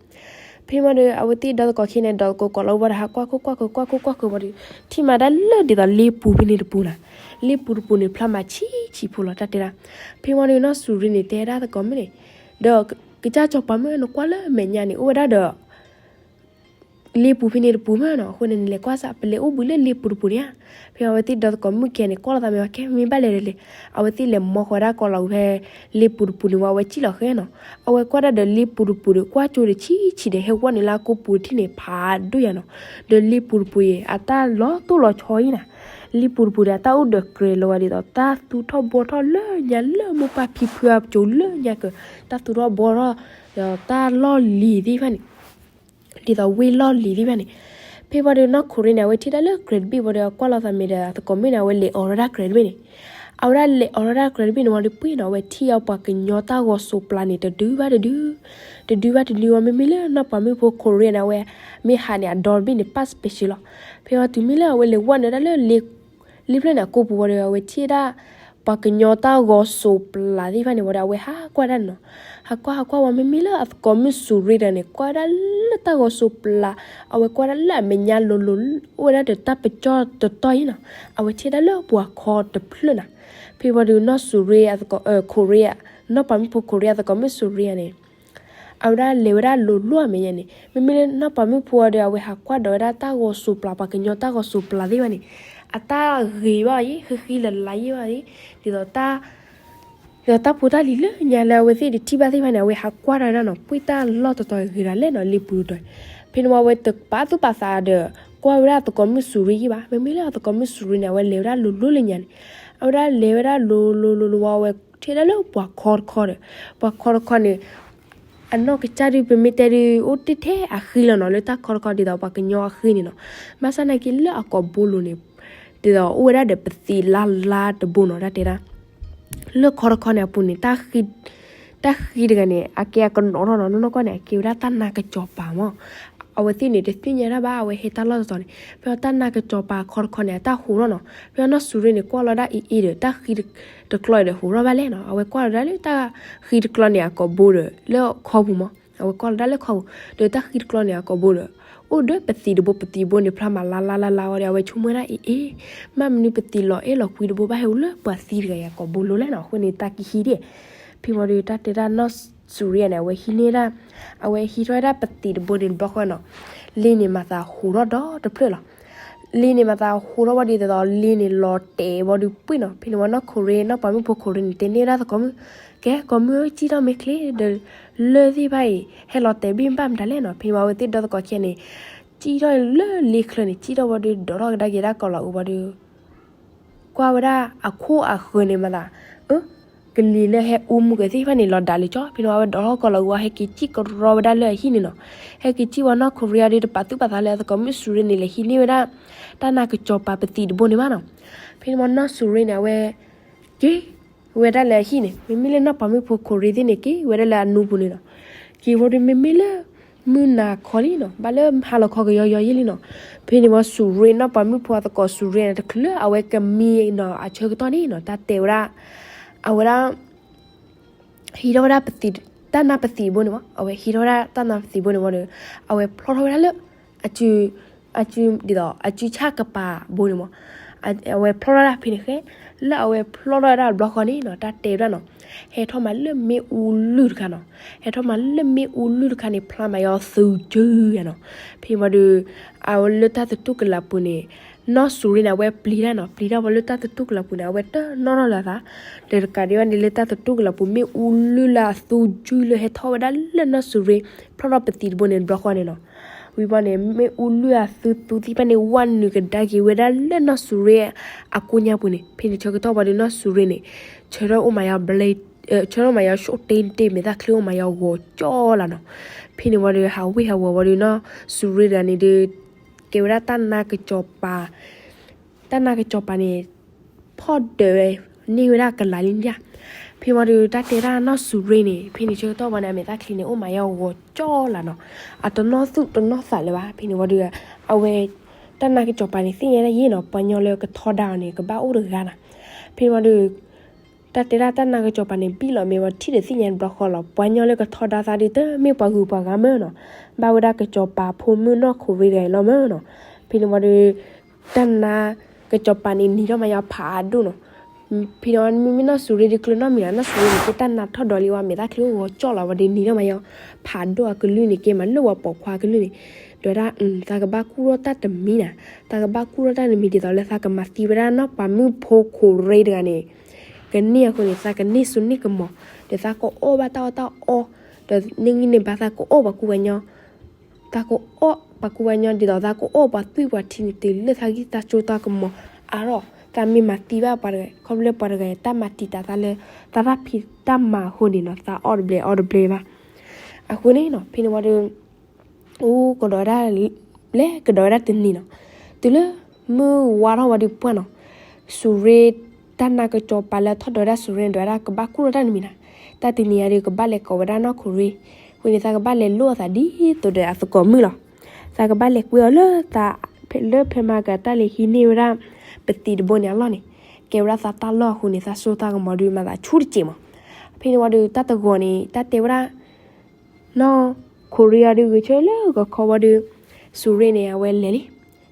ဖဲမးဒီး အဝဲသ့ၣ်ဒီသကိးခံန့ၣ် ဒီသကိးကီၤလၤအူဘၣ်ဒီး ဟးကွၢ်ခိၣ်ကွၢ်ခိၣ်ကွၢ်ခိၣ်ကွၢ်ခိၣ်ဘၣ်ဒီး ထံၣ်မးဒၣ်လၢဒ်သိးလ့ပူၤဖဲန့ၣ်တပူၤနီၤ. လ့ပူၤတပူၤန့ၣ် ဖျါမးဆံးဆံးဖိလီၤ တၢ်တဲဒၣ်. ဖဲမးဒီး နီၢ်စူၤရ့န့ၣ် တဲဒၣ်သကိးမုၣ်န့ၣ် ဒီး ကစၢ်စီၤပၤမုၣ်နကွၢ်လၢမဲာ်ညါန့ၣ် အိၣ်ဝဲဒၣ်ဒီး လ့ပူၤဖဲန့ၣ်တပူၤမ့ၢ်နီၤ, အဃိန့ၣ် နလဲၤကွၢ်စး ပလဲၤအိၣ်ဘှံးလၢလ့ပူၤတပူၤန့ၣ်ဧါ. ဖဲအဝဲသ့ၣ်ဒီသကိးမုၣ်ခံဂၤန့ၣ် ကွၢ်လိာ်သးမ့ၢ်ဝဲ ကဲမ့ၢ်ဘၣ်လဲၣ်ဒီးလဲၣ်. အဝဲသ့ၣ်လဲၤမီဃီၤဝဲဒၣ်ကီးလီၤဝဲဖဲ လ့ပူၤတပူၤန့ၣ်ဝံၤ အဝဲစံၣ်လီၤဃဲနီၤ. အဝဲကွၢ်ဒၣ်ဒီးလ့ပူၤတပူၤဒီး ကွၢ်ကၠိဒီးဆံးဆံးဒီး ဟဲဝီန့ၣ်လၢအကိးပူၤတထံၣ်န့ၣ် ဖးဒိၣ်ယၤနီၤ. ဒီးလ့ပူၤတပူၤအံၤ အတၢ်လီၤတိၢ်လီၤဆီအံၤနၤ, လ့ပူၤတပူၤဒီး အတၢ်အိၣ်ဒီးကြဲးလီၤဝဲဒ်သိး တၢ်သူၣ်ထီၣ်ဘှီထီၣ်လၢညါလၢမိၢ်ပၢ်ဖံဖုအကၠိလၢညါကၢၤ, တၢ်သူၣ်ထီၣ်ဘှီထီၣ် ဒီးတၢ်လီၢ်လံၤသ့ၣ်တဖၣ်န့ၣ် ဒ်သိးဝ့ၢ်လီၢ်လံၤသ့ၣ်တဖၣ်န့ၣ်. ဖဲဝံၤဒီးနီၢ်ခိရ့န့ၣ် အဝဲထံၣ်ဒၣ်လၢကြဲးတဘ့ၣ်ဝံၤဒီး ကွၢ်လိာ်သးမ့ၢ်ဒီး အသကိးမုၣ်န့ၣ် အဝဲလဲၤအိးထီၣ်ဒၣ်ကြဲးတဘ့ၣ်န့ၣ်. အဝဲဒၣ်လဲၤအိးထီၣ်ဒၣ်ကြဲးတဘ့ၣ်န့ၣ်ဝံၤဒီး ပှ့ၢ်နီၤ အဝဲထံၣ်အီၤပှၤကညီတၢ်ဂီၤစိးပျၤန့ၣ် တဒုဘၣ်တဒု, တဒုဘၣ်တဒုဝံၤ မ့မ့ၢ်လၢနီၢ်ပၤမုၣ်ဖိခိရ့န့ၣ် အဝဲမ့ၢ်ဟးန့ၣ် အဒီတဘ့ၣ်န့ၣ် ပၢ် special လီၤ. ဖဲဝံၤတုၤမ့ၢ်လၢအဝဲလဲၤဝီန့ၣ်ဒၣ်လၢ လ့ဖျၢၣ်န့ၣ်အကိးပူၤဝံၤဒီး အဝဲထံၣ်ဒၣ် ပှၤကညီတၢ်ဂီၤစိးပျၤသ့ၣ်တဖၣ်န့ၣ်ဝံၤဒီး အဝဲဟးကွၢ်ဒၣ်န့ၣ်နီၤ. ဟးကွၢ်ဟးကွၢ်ဝံၤ မ့မ့ၢ်လၢအသကိးမုၣ်စူၤရ့တဂၤန့ၣ် ကွၢ်ဝဲဒၣ်လၢတၢ်ဂီၤစိးပျၤ, အဝဲကွၢ်ဒၣ်လၢအမဲာ်ညါလိၤလိၤ အိၣ်ဝဲဒၣ်ဒီးတၢ်ပကၠီၣ်တတီၢ်အံၤနီၤ. အဝဲထံၣ်ဒၣ်လၢပှၤခီတဖျၢၣ်နၤ. ဖဲဝံၤဒီးနီၢ်စူၤရ့အသကိး ခိရ့ နီၢ်ပၤမုၣ်ဖိခိရ့အသကိးမုၣ်စူၤရ့န့ၣ် အဝဲဒၣ်လဲၤဝဲဒၣ်လိၤလိၤအမဲာ်ညါန့ၣ် မ့မ့ၢ်လၢနီၢ်ပၤမုၣ်ဖိဒီး အဝဲဟးကွၢ်ဒီးဝဲဒၣ်တၢ်ဂီၤစိးပျၤ ပှၤကညီတၢ်ဂီၤစိးပျၤသ့ၣ်တဖၣ်န့ၣ် အတၢ်ဂ့ၤဘၣ်အံၤ ဃံဃံလၤလၤယဲၢ်ဘၣ်အံၤ ဒ်သိးတၢ် ဒီးတၢ်ဖိတၢ်လံၤလၢညါလၢအဝဲသ့ၣ်တထံၣ်ဘၣ်သ့ၣ်တဖၣ်န့ၣ် အဝဲဟးကွၢ်ထီၣ်ဝဲဒၣ်နီၤ ပှ့ၢ်တၢ်လီၢ်တတီၤဂ့ၤဒီးလဲၣ်နီၤ လ့ပူၤတတီၤ. ဖဲန့ၣ်ဝံၤ အဝဲတပာ်သူၣ်ပာ်သးဒီး ကွၢ်ဝဲဒၣ်အသကိးမုၣ်စူၤရ့ယဲၢ်ဘၣ်. မ့မ့ၢ်လၢအသကိးမုၣ်စူၤရ့န့ၣ် အဝဲလဲၤဝဲဒၣ်လိၤလိၤလၢညါန့ၣ် အဝဲဒၣ်လဲၤဝဲဒၣ်လိၤလိၤလိၤလိၤဝံၤ အဝဲထံၣ်ဒၣ်လၢပှၤခီတခီဒီး ပှၤခီတခီန့ၣ် အနီၢ်ကစၢ်ဒုး ပမ့ၢ်တဲဒုး အိၣ်တ့ၢ်ထဲအဃံလီၤနီၤ လၢတၢ်ခီတခီဒ်သိးပှၤကညီအဃံန့ၣ်နီၤ. ဘၣ်ဆၣ်နာ်က့လၢအကိာ်ဘိလိၤန့ၣ် ဒ်သိးအိၣ်ဝဲဒၣ်ဒီးပသံးလါလါတဘိနီၤ တၢ်တဲဒၣ် လၢခီတခီန့ၣ်အပူၤန့ၣ် တၢ်ဃံတဂၤန့ၣ် အကဲအကနိးထီၣ်နီၤ နီၢ်နီၢ်ကီၢ်န့ၣ် အကဲဝဲဒၣ်တၢ်နါကစီၤပၤမး. အဝဲသ့ၣ်န့ၣ် တသ့ၣ်ညါတၢ်ဘၣ် အဝဲဟဲတၢ်လီၢ်တတီၤန့ၣ် ဖဲတၢ်နါကစီၤပၤခီတခီန့ၣ် အတၢ်ဟူးထီၣ်နီၤ. ဖဲနီၢ်စူၤရ့န့ၣ် ကွၢ်လီၤဒၣ်အ့ၣ်အ့ၣ်ဒီး တၢ်ဃံတကျီဒီးဟူးထီၣ်ဘၣ်လဲၣ်နီၤ. အဝဲကွၢ်လီၤဒၣ်လၢတၢ်ဃံတကျီန့ၣ် အကိာ်ဘိဒီး လၢခီပူၤမး. အဝဲကွၢ်လီၤဒၣ်လၢခီပူၤ ဒီးတၢ်ဃံတကျီန့ၣ် အကိာ်ဘိဒီး အိၣ်ဒီးပသံးတဘိ ပသံးတဘိန့ၣ် ဖျါမးလါလါလါလါဝံၤဒီး အဝဲဆိကမိၣ်ဝဲဒၣ်အ့ၣ်အ့ၣ် မ့ၢ်မနုၤပသံးလီၤအဲၣ်လီၤကွံတဘိ ဘၣ်ဟဲအိၣ်လၢပှၤသံတဂၤအံၤအကိာ်ဘိလိၤလဲၣ်နီၤ. အဃိန့ၣ် တၢ်ကဟံးဒၣ် ဖဲဝံၤဒီး တၢ်တဲဒၣ်နီၢ်စူၤရ့န့ၣ် အဝဲဟံးန့ၢ်ဒၣ် အဝဲဟံးထီၣ်ဝဲဒၣ်ပသံးတဘိန့ၣ်တဘျီဃီနီၤ လ့န့ၣ်မၤသးဟူးထီၣ်ဒီတဖျၢၣ်လီၤ. လ့န့ၣ်မၤသးဟူးထီၣ်ဝံၤဒီး လ့န့ၣ်လီၤတဲာ်ဝံၤဒီးပှ့ၢ်နီၤ. ဖဲန့ၣ်ဝံၤနီၢ်ခိရ့ နီၢ်ပၤမုၣ်ဖိခိရ့န့ၣ် တဲန့ၢ်ဝဲဒၣ်သကိးမုၣ် ကဲ ကိးမုၣ်ဧၢ စံၣ်ထီၣ်မ့ၢ်ချ့ဒီး လၢၢ်သ့ၣ်တဖၣ်အံၤ ဟဲလီၤတဲာ်ဘၣ်မ့ၢ်ဘၣ်မတၤလဲၣ်နီၤ. ဖဲန့ၣ်ဝံၤအဝဲသ့ၣ်ဒီသကိးခံဂၤန့ၣ် စံၣ်ထီၣ်လၢလ့ချၢန့ၣ် စံၣ်ထီၣ်ဝံၤဒီး ဒိးထီၣ်ကဒါက့ၤဒၣ်ကီးလီၤအူဝံၤဒီး ကွၢ်ဝဲဒၣ်အခိၣ်အဃၢၤန့ၣ်မးသး အၢ ကလံၤလၢဟဲအူမူကသ့ၣ်တဖၣ်န့ၣ် လီၤဒၣ်လံကၠီ. ဖဲန့ၣ်ဝံၤအဝဲဒိးထီၣ်ကီးလီၤအူဝံၤ ဟဲက့ၤစံၣ်ကရီဝဲဒၣ်လၢအဟံၣ်န့ၣ်နီၤ. ဟဲက့ၤစံၣ်ဝံၤနီၢ်ခိရ့အံၤဒီး တပာ်သူၣ်ပာ်သးလၢအသကိးမုၣ်စူၤရ့န့ၣ် လဲၤဟံးန့ၢ်ဝဲဒၣ် တၢ်နါကစီၤပၤပသံးတဘိန့ၣ်မးနီၤ. ဖဲန့ၣ်ဝံၤနီၢ်စူၤရ့န့ၣ် အဝဲ က့ၤဝဲဒၣ်လၢအဟံၣ်န့ၣ် မ့မ့ၢ်လၢနီၢ်ပၤမုၣ်ဖိခိရ့သ့ၣ်န့ၣ် က့ၤဝဲဒၣ်လၢအနူပူၤန့ၣ်နီၤ. က့ၤဝံၤဒီးမ့မ့ၢ်လၢ မုၢ်နၤခီလံနီၤ ဘၣ်လၢဟါလီၤခီကယီယီယဲၢ်လံနီၤ. ဖဲန့ၣ်ဝံၤစူၤရ့ နီၢ်ပၤမုၣ်ဖိအသကိးစူၤရ့န့ၣ် တချုးလၢအဝဲကမံနီၤ အဆၢကတီၢ်န့ၣ်နီၤ တၢ်တဲဝဲဒၣ် အဝဲဒၣ် ဟံးထီၣ်ဝဲဒၣ်ပသံး တၢ်နါပသံးဘိန့ၣ်မး အဝဲဟံးထီၣ်ဝဲဒၣ်တၢ်နါပသံးဘိန့ၣ်ဝံၤဒီး အဝဲဖျီၣ်ထီၣ်ဝဲဒၣ်လၢ အစု အစု ဒ်သိး အစုဆၣ်ကပၤဘိန့ၣ်မး အဝဲဖျီၣ်ထီၣ်ဒၣ်ဖဲန့ၣ်ဃဲ လၢအဝဲဖျီၣ်ထီၣ်ဝဲဒၣ်တဘျီဃီန့ၣ်နီၤ တၢ်တဲဝဲဒၣ်နီၤ ဟဲထီၣ်မးလၢမ့ၣ်အူလုၢ်တခါနီၤ ဟဲထီၣ်မးလၢမ့ၣ်အူလုၢ်တခါန့ၣ် ဖျါမးယီၤသုးကၠုယၤနီၤ. ဖဲန့ၣ်ဝံၤဒီး အဝဲလၢတၢ်သတူၢ်ကလာ်ပူၤန့ၣ် နီၢ်စူၤရ့န့ၣ် အဝဲပျံၤတၢ်နီၤ ပျံၤတၢ်ဝံၤလၢတၢ်သတူၢ်ကလာ်ပူၤန့ၣ် အဝဲတနီၣ်ထီၣ်လၢၤသး ဒီးတကးဒံးဘၣ်န့ၣ် လၢတၢ်သတူၢ်ကလာ်ပူၤ မ့ၣ်အူလုၢ်လၢအသုးကၠုလၢဟဲထီၣ်ဝဲဒၣ်လၢနီၢ်စူၤရ့ ဖျီၣ်ထီၣ်ပသံးတဘိန့ၣ်တဘျီဃီန့ၣ်နီၤ. ဝံၤဘၣ်န့ၣ် မ့ၣ်အူလုၢ်အသုးသုးသ့ၣ်တဖၣ်န့ၣ် ဝဲနုာ်ကဒါက့ၤဝဲဒၣ်လၢနီၢ်စူၤရ့အကိညါပူၤန့ၣ် ဖဲန့ၣ်ဆၢကတီၢ်ဝံၤဒီးနီၢ်စူၤရ့န့ၣ် ဆၢထၢၣ်အိၣ်မးယီၤ ဘျဲ ဆၢထၢၣ်အိၣ်မးယီၤ ရှိၣ်တ့တ့ၢ် မဲာ်သၣ်ချံအိၣ်မးယီၤဂီၤကၠီလၢနီၤ. ဖဲန့ၣ်ဝံၤဒီး ဟးဝ့ၢ်ဟးဝီၤဝံၤဒီးနီၢ်စူၤရ့တဂၤန့ၣ်ဒီး ကဲဝဲဒၣ်တၢ်နါကစီၤပၤ တၢ်နါကစီၤပၤန့ၣ် ဖီၣ်ဒၢးဝဲန့ၢ်ဝဲဒၣ်ကလၤလံဧါ. ဖဲဝံၤဒီးတၢ်တဲဒၣ်နီၢ်စူၤရ့န့ၣ် ဖဲန့ၣ်ဆၢကတီၢ်ဝံၤန့ၣ် အမဲာ်သၣ်ချံန့ၣ် အိၣ်မးယီၤဂီၤကၠီလၢနီၤ. အတနီၣ်သူၣ်တနီၣ်သးလၢၤဘၣ်. ဖဲန့ၣ်ဝံၤဒီး အဝဲ တၢ်နါကစီၤပၤန့ၣ် သ့ၣ်ညါဒၣ်ယဲနီၤ ပှၤညီလၢကထီဒါအီၤန့ၣ် ကဘၣ်အိၣ်တဂၤနီၤ. ဖဲဝံၤဒီး တၢ်တဲဒၣ်တၢ်နါကစီၤပၤန့ၣ် ဘံၣ်လီၤမ့ၢ်ဝံၤ ထံၣ်ဒီးသ့ၣ်ညါတဘျီဃီလီၤ. ပှၤညီလၢကထီဒါသးဒီး တမ့ၢ်ပှၤဂုၤပှၤဂၤမ့ၢ်နီၤ, ဘၣ်ဝဲဒၣ်ကစီၤပၤဖိမုၣ်နီၢ်ခိရ့တဂၤအံၤလီၤမ့ၢ်နီၤ. ဖဲန့ၣ်ဝံၤဒီး တၢ်နါကစီၤပၤန့ၣ် နံၤထီၣ်မးယီၤဖးဒိၣ်နီၤ. ဖဲန့ၣ်ဝံၤ မ့မ့ၢ်နီၢ်စူၤရ့ဒုး ကျၢၤနီတမံၤလီၤ. နီၢ်စူၤရ့န့ၣ် က့တၢ်နါထီၣ်ဒီးလံဝံၤ မဲာ်သၣ်ချံအိၣ်ဂီၤကၠီလီၤဝံၤဒီး နံၤထီၣ်မးယီၤဖးဒိၣ်အကလုၢ်န့ၣ် က့မးလၢပှၤပိာ်ခွါအကလုၢ်န့ၣ် တဲဝဲဒၣ် သးကဘၣ်ကူၣ်ထီၣ်တၢ်တမံၤနၤ, သးကဘၣ်ကူၣ်ထီၣ်တၢ်တမံၤဒ်သိးလၢသးကမၤသံဝဲဒၣ်နီၢ်ပၤမုၣ်ဖိခိၣ်ရ့တဂၤန့ၣ် ကန့ၢ်အဃိန့ၣ် သးကန့ၢ်စိန့ၢ်ကမီၤ, ဒီးသးကအီၣ်ဘၣ်တၢ်အီၣ်တၢ်အီ, ဒီးန့ၢ်ဂံၢ်န့ၢ်ဘါသးကအီၣ်ပှၤကူပှၤညီ သးကအီၣ်ပှၤကူပှၤညီဒ်သိးသးကအီၣ်ပှၤသွံၣ်ပှၤထံန့ၣ် တုၤလၢသးဂံၢ်သးစၢ်တၢ်ကမီၤအါထီၣ်, သးမ့ၢ်မၤသံဘၣ်ပှၤတဂၤ ခီဖျိလၢပှၤတဂၤအံၤ တၢ်မၤတံာ်တာ်သးလၢ သးတၢ်ဖံးတၢ်မၤအဃိန့ၣ်နီၤ သးအီၣ်တဘျဲအီတဘျဲဘၣ်. အဃိန့ၣ်နီၤ ဖဲန့ၣ်ဝံၤဒီး အိၣ်ကဒီးဝဲဒၣ် လဲၤကဒီးဝဲဒၣ်တနံၤနီၤ, တုၤလၢမုၢ်ဝါထီၣ်ဝံၤဒီးပှၢ်နီၤ, စူၤရ့ တၢ်နါကစီၤပၤလၢထီၣ်ဒိးဝဲဒၣ်စူၤရ့န့ၣ် ဒိးဝဲဒၣ်ကဘၣ်ကူၣ်ထီၣ်တၢ်တမံၤနၤ, တၢ်တနံၤအံၤဒီးကဘၣ်လဲၤကိးဝဲဒၣ်နီၢ်ခိၣ်ရ့, အဃိန့ၣ် သးကဘၣ်လဲၤလိၣ်အသးဒ်သိးဒီးအသကိးမုၣ်လီၤ. သးကဘၣ်လဲၤကွဲအီၤလၢသး လၢဖဲမၤကၤတၢ်လဲၤဟံးန့ၢ်ဝဲဒၣ် ပသံးတဘိန့ၣ်အလီၢ်န့ၣ်, ကဲဝဲဒၣ်သးတၢ်လီၢ်အဃိန့ၣ် သးစိတၢ်ကမီၤဒုးမၤသးဆူၣ်တစဲးမး. ဖဲန့ၣ်ဝံၤဒီးတၢ်တဂီၤန့ၣ် တၢ်တဲဝဲဒၣ် နီၢ်ခိၣ်ရ့အီၤဒုးဂဲၤဆၢလၢဂီၤခီဝံၤဒီး စူၤရ့န့ၣ် အဝဲလဲၤလံ.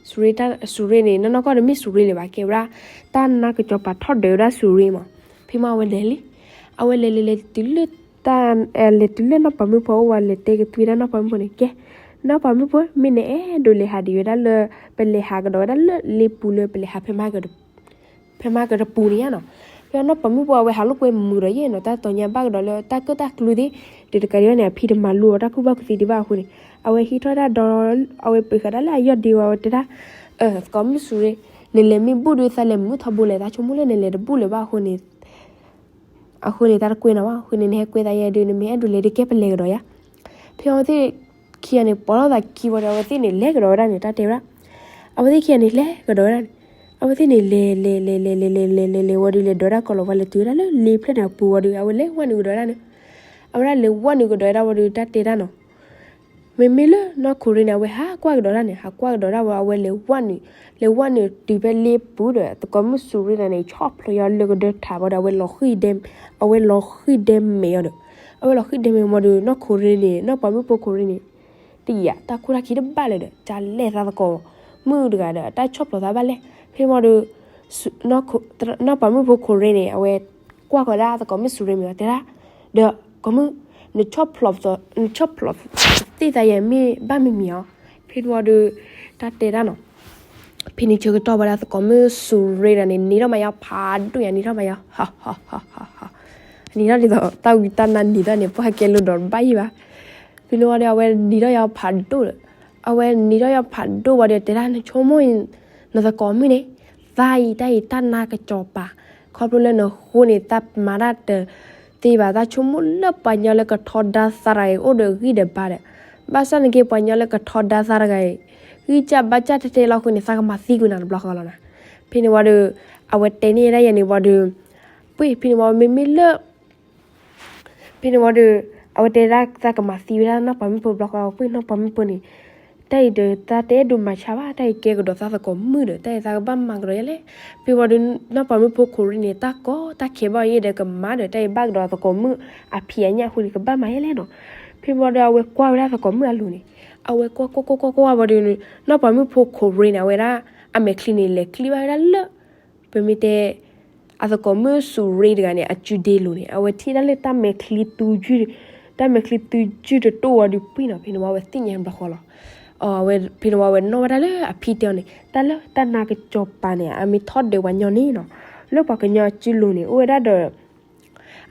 စူၤရ့ စူၤရ့န့ၣ် နီၢ်နီၢ်ကီၢ်တမ့ၢ်စူၤရ့လၢၤဘၣ် ကဲဝဲဒၣ် တၢ်နါကစီၤပၤထီၣ်ဒိးဝဲဒၣ်စူၤရ့မး. ဖဲမးအဝဲလဲၤလံ. အဝဲလဲၤလဲၤလဲၤတုၤလၢ တၢ် လဲၤတုၤလၢနီၢ်ပၤမုၣ်ဖိအအိၣ်ဝံၤ လဲၤတဲကသွံဒၣ်နီၢ်ပၤမုၣ်ဖိန့ၣ် ကဲ နီၢ်ပၤမုၣ်ဖိ မ့ၢ်နအဲၣ်ဒိးလဲၤဟးဒံးဝဲဒၣ်လၢ ပလဲၤဟးကဒီးဝဲဒၣ်လၢလ့ပူၤလၢပလဲၤဟးဖဲမၤက ဖဲမၤကတပူၤန့ၣ်ညါနီၤ. ဖဲနီၢ်ပၤမုၣ်ဖိအဝဲဟးလိာ်ကွဲမုာ်ဒီးယဲၢ်နီၤ တၢ်တီၤညါဘၣ်ကဒီးလၢတၢ်ကၢၣ်တၢ်ကျူသ့ၣ်, ဒီးတကးဒံးဘၣ်န့ၣ် အဖံတမၤလိအီၤတၢ်ကူၣ်ဘၣ်ကူၣ်သ့ဒံးဘၣ်အဃိန့ၣ် အဝဲဟံးထီၣ်ဝဲဒၣ်ဒီး အဝဲပှ့ၤဃာ်ဒၣ်လၢအယီၢ်ဒ့ဝံၤ အဝဲတဲဒၣ် သကိးမုၣ်စူၤရ့ နလဲၤမ့ၢ်ဘူၣ်ဒုး သးလဲၤမုာ်ထီဘိလဲၣ် သးဆိကမိၣ်လၢနလဲၤတဘူၣ်လၢၤဘၣ်အဃိန့ၣ် အဃိန့ၣ် တၢ်တကွဲးနီၤဘၣ် အဃိန့ၣ် နဟဲကွဲးသးယဲဒုး နမ့ၢ်အဲၣ်ဒိးလဲၤဒုးကဲပလဲၤကဒီးယၤ. ဖဲအဝဲသ့ၣ်ခံဂၤန့ၣ် ပိာ်ထီၣ်သးခံဝံၤဒီး အဝဲသ့ၣ်န့ၣ် လဲၤကဒီးဝဲဒၣ်န့ၣ် တၢ်တဲဝဲဒၣ် အဝဲသ့ၣ်ခံဂၤန့ၣ် လဲၤကဒီးဝဲဒၣ်န့ၣ် အဝဲသ့ၣ်န့ၣ် လဲၤလဲၤလဲၤလဲၤလဲၤလဲၤလဲၤလဲၤလဲၤဝံၤဒီး လဲၤဒိးဝဲဒၣ်ကီးလီၤဝါ လဲၤတုၤဝဲဒၣ်လၢလ့ဖျၢၣ်န့ၣ်အပူၤဝံၤဒီး အဝဲလဲၤဝဲနုာ်ကဒီးဝဲဒၣ်န့ၣ် အဝဲဒၣ်လဲၤဝဲနုာ်ကဒီးဝဲဒၣ်ဝံၤဒီး တၢ်တဲဒၣ်နီၤ မ့မ့ၢ်လၢနီၢ်ခိၣ်ရ့န့ၣ် အဝဲဟးကွၢ်ကဒီးဒၣ်န့ၣ် ဟးကွၢ်ကဒီးဒၣ်ဝံၤ အဝဲလဲၤဝဲနုာ် လဲၤဝဲနုာ်တုၤဖဲလ့ပူၤဒီး သကိးမုၣ်စူၤရ့န့ၣ်န့ၣ် ဆီၣ်ဖျိးယီၤလၢကဒၢထးဝံၤဒီး အဝဲလီၤဃံၢ်ဒဲ အဝဲလီၤဃံၢ်ဒဲမဲာ်အီၤဒီး အဝဲလီၤဃံၢ်ဒဲမဲာ်မးဒီး နီၢ်ခိၣ်ရ့န့ၣ် နီၢ်ပၤမုၣ်ဖိခိၣ်ရ့န့ၣ် တယာ်တၢ်ခိၣ်တၢ်ခံတဘၣ်လၢၤဒီး ကလဲၤသးသကိးမုၣ်တဂၤဒီး တၢ်ဆီၣ်ဖျိးသးဘၣ်လဲၣ် ဖဲမးဒီး နီၢ်ပၤမုၣ်ဖိခိၣ်ရ့န့ၣ် အဝဲကွၢ်ဃီၤဒၣ်သကိးမုၣ်စူၤရ့မဲာ်အီၤတဲဒၣ် ဒီး ကိးမုၣ် နဆီၣ်ဖျိး နဆီၣ်ဖျိးသ့သးယဲၢ်မ့ၢ်ဘၣ်မံၤမံၤအီၤ ဖဲန့ၣ်ဝံၤဒီး တၢ်တဲဒၣ်နီၤ ဖဲန့ၣ်ဆၢကတီၢ်ဝဲဒၣ်သကိးမုၣ်စူၤရ့ဒၣ်န့ၣ် နံၤထီၣ်မးယါဖးဒိၣ်ယါ နံၤထီၣ်မးယါ နံၤထီၣ်ဒ်သိးတၢ်ဝံတၢ်နါနံၤထီၣ်န့ၣ် ပှၤကဲလိာ်ဒီးတဘၣ်ယံၤဘၣ် ဖဲန့ၣ်ဝံၤဒီး အဝဲနံၤထီၣ်ယါဖးဒိၣ်ဒီး အဝဲနံၤထီၣ်ယါဖးဒိၣ်ဝံၤဒီး တဲဒၣ်နဆိကမိၣ် နသကိးမုၣ်န့ၣ် သးအံၤတၢ်အံၤတၢ်နါကစီၤပၤ ခီဖျိလၢနဃိန့ၣ် သးမၤတၢ်တသ့ဘၣ် သးဆိကမိၣ်လၢပှၤညီလၢကထီဒါသးတဂၤအံၤ အိၣ်ဒီးဂံၢ်ဒီးဘါဒီး ဘၣ်ဆၣ်နက့ပှၤညီလၢကထီဒါသးတဂၤအံၤ ဂံၢ်စၢ်ဘါစၢ်တဲတဲလီၤအဃိန့ၣ် သးကမၤသံကွံာ်နၤတဘျီဃီလီၤနၤ ဖဲန့ၣ်ဝံၤဒီး အဝဲတဲန့ၢ်ဒၣ်ယဲန့ၣ်ဝံၤဒီး ပှ့ၤ ဖဲန့ၣ်ဝံၤမ့မ့ၢ်လၢ ဖဲန့ၣ်ဝံၤဒီး အဝဲတဲဒၣ်သးကမၤသံဝဲဒၣ်နီၢ်ပၤမုၣ်ဖိတဘျီဃီ ပှ့ၤနီၢ်ပၤမုၣ်ဖိန့ၣ် တၢ်အံၤဒီး သးတအဲၣ်ဒိးမၤဆါဘၣ် တၢ်အံၤကဲကဒီးသးသကိးမုၣ်ဒီး တၢ်အံၤသးကဘၣ်မၤကဒီးယဲလဲၣ် ဖဲဝံၤဒီး နီၢ်ပၤမုၣ်ဖိခိၣ်ရ့န့ၣ် တၢ်ကီတၢ်ခဲဘၣ်ယဲဒီးကမၤဒီး တၢ်အံၤဘၣ်ကဒီးသကိးမုၣ်အဖံးအညၣ်အဃိန့ၣ် ကဘၣ်မၤယဲလဲၣ်နီၤ ဖဲဝံၤဒီး အဝဲကွၢ်ဝဲဒၣ်သကိးမုၣ်အလိၤန့ၣ် အဝဲကွၢ်ကွၢ်ကွၢ်ကွၢ်ကွၢ်ဝံၤဒီး နီၢ်ပၤမုၣ်ဖိခိၣ်ရ့န့ၣ် အဝဲဒၣ် အမဲာ်ချံန့ၣ် လဲၤချံဘၣ်ဝဲဒၣ်လၢ ပမ့ၢ်တဲ အသကိးမုၣ်စူၤရ့တဂၤန့ၣ် အစုဒ့လိၤန့ၣ် အဝဲထံၣ်ဒၣ်လၢတၢ်မဲာ်ချံသူယုၢ် တၢ်မဲာ်ချံသူယုၢ်တတိၢ်ဝံၤဒီးပှ့ၤနီၤ ဖဲန့ၣ်ဝံၤအဝဲသ့ၣ်ညါဘျီဃီလီၤ. အဝဲ ဖဲန့ၣ်ဝံၤအဝဲနီၣ်ဝဲဒၣ်လၢအဖံတဲအီၤန့ၣ် တၢ်လၢတၢ်နါကစီၤပၤန့ၣ် အမ့ၢ်ထီၣ်ဒၢးပှၤညီန့ၣ်နီၤ လၢပှၤကညီအစုလိၤန့ၣ် အိၣ်ဝဲဒၣ်ဒီး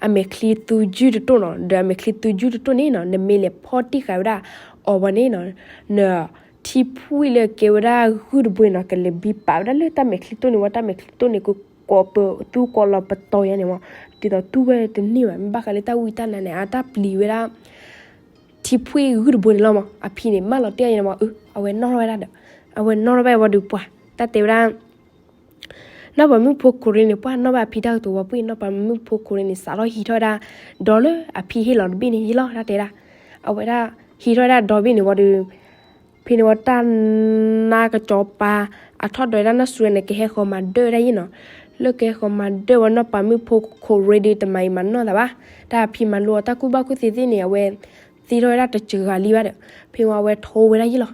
အမဲာ်ချံသူယုၢ်တတိၢ်နီၤ ဒီးအမဲာ်ချံသူယုၢ်တတိၢ်န့ၣ်နီၤ နမ့ၢ်လဲၤဖီၣ်တံၢ်ဃာ်ဝဲဒၣ်အီၤဘၣ်န့ၣ်နီၤ နထံဖှံလၢကဲဝဲဒၣ်ဂုၢ်တဘိနီၤ ကလဲၤဘံပာ်ဝဲဒၣ်လၢတၢ်မဲာ်ချံတိၢ်န့ၣ်ဝံၤ တၢ်မဲာ်ချံတိၢ်န့ၣ် ကကိးပသူကိးလီၤပတီၢ်ယါန့ၣ်မး ဒ်သိးတူၢ်ဝဲတန့ၢ်ဘၣ် မ့ၢ်ဘၣ်ဃးလၢတၢ်ဝံတၢ်နါန့ၣ် အတၢ်ပျံၤဝဲဒၣ် ထံဖှံဂုၢ်တဘိန့ၣ်လီၤမး အဖံန့ၣ် မၢလီၤတ့ၢ်အီၤယါန့ၣ်မး အဝဲနီၣ်ထီၣ်ဝဲဒၣ်ဒီး အဝဲနီၣ်ထီၣ်ဘၣ်ဝံၤဒီးပှၤ တၢ်တဲဝဲဒၣ် နီၢ်ပၤမုၣ်ဖိခိၣ်ရ့န့ၣ် ပှၤနီၣ်ဘၣ်အဖံတၢ်ကတိၤဝံၤပှ့ၤ နီၢ်ပၤမုၣ်ဖိခိၣ်ရ့န့ၣ် စးထီၣ်ဟံးထီၣ်ဝဲဒၣ် ဒီးလၢအဖံဟ့ၣ်လီၤတဘ့ၣ်န့ၣ်ယါလီၤ တၢ်တဲဒၣ် အဝဲဒၣ် ဟံးထီၣ်ဝဲဒၣ်ဒီဘ့ၣ်န့ၣ်ဝံၤဒီး ဖဲန့ၣ်ဝံၤတၢ်နါကစီၤပၤ အထီၣ်ဒိးဝဲဒၣ်နီၢ်စူၤရ့န့ၣ် ကဟဲဃီၤမၤဒၢဝဲဒၣ်ယါနီၤ လၢကဟဲဃီၤမၤဒၢဝံၤ နီၢ်ပၤမုၣ်ဖိခိၣ်ရ့ဒီး တမၤအံၤမၤနီၢ်သးဘၣ် တၢ်အဖံမၤလိအီၤတၢ်ကူၣ်ဘၣ်ကူၣ်သ့သ့ၣ်န့ၣ် အဝဲ သ့ထီၣ်ဝဲဒၣ်တစှၤဂၤလံဘၣ်ဒီး ဖဲဝံၤအဝဲထိဝဲဒၣ်ယါလီၤ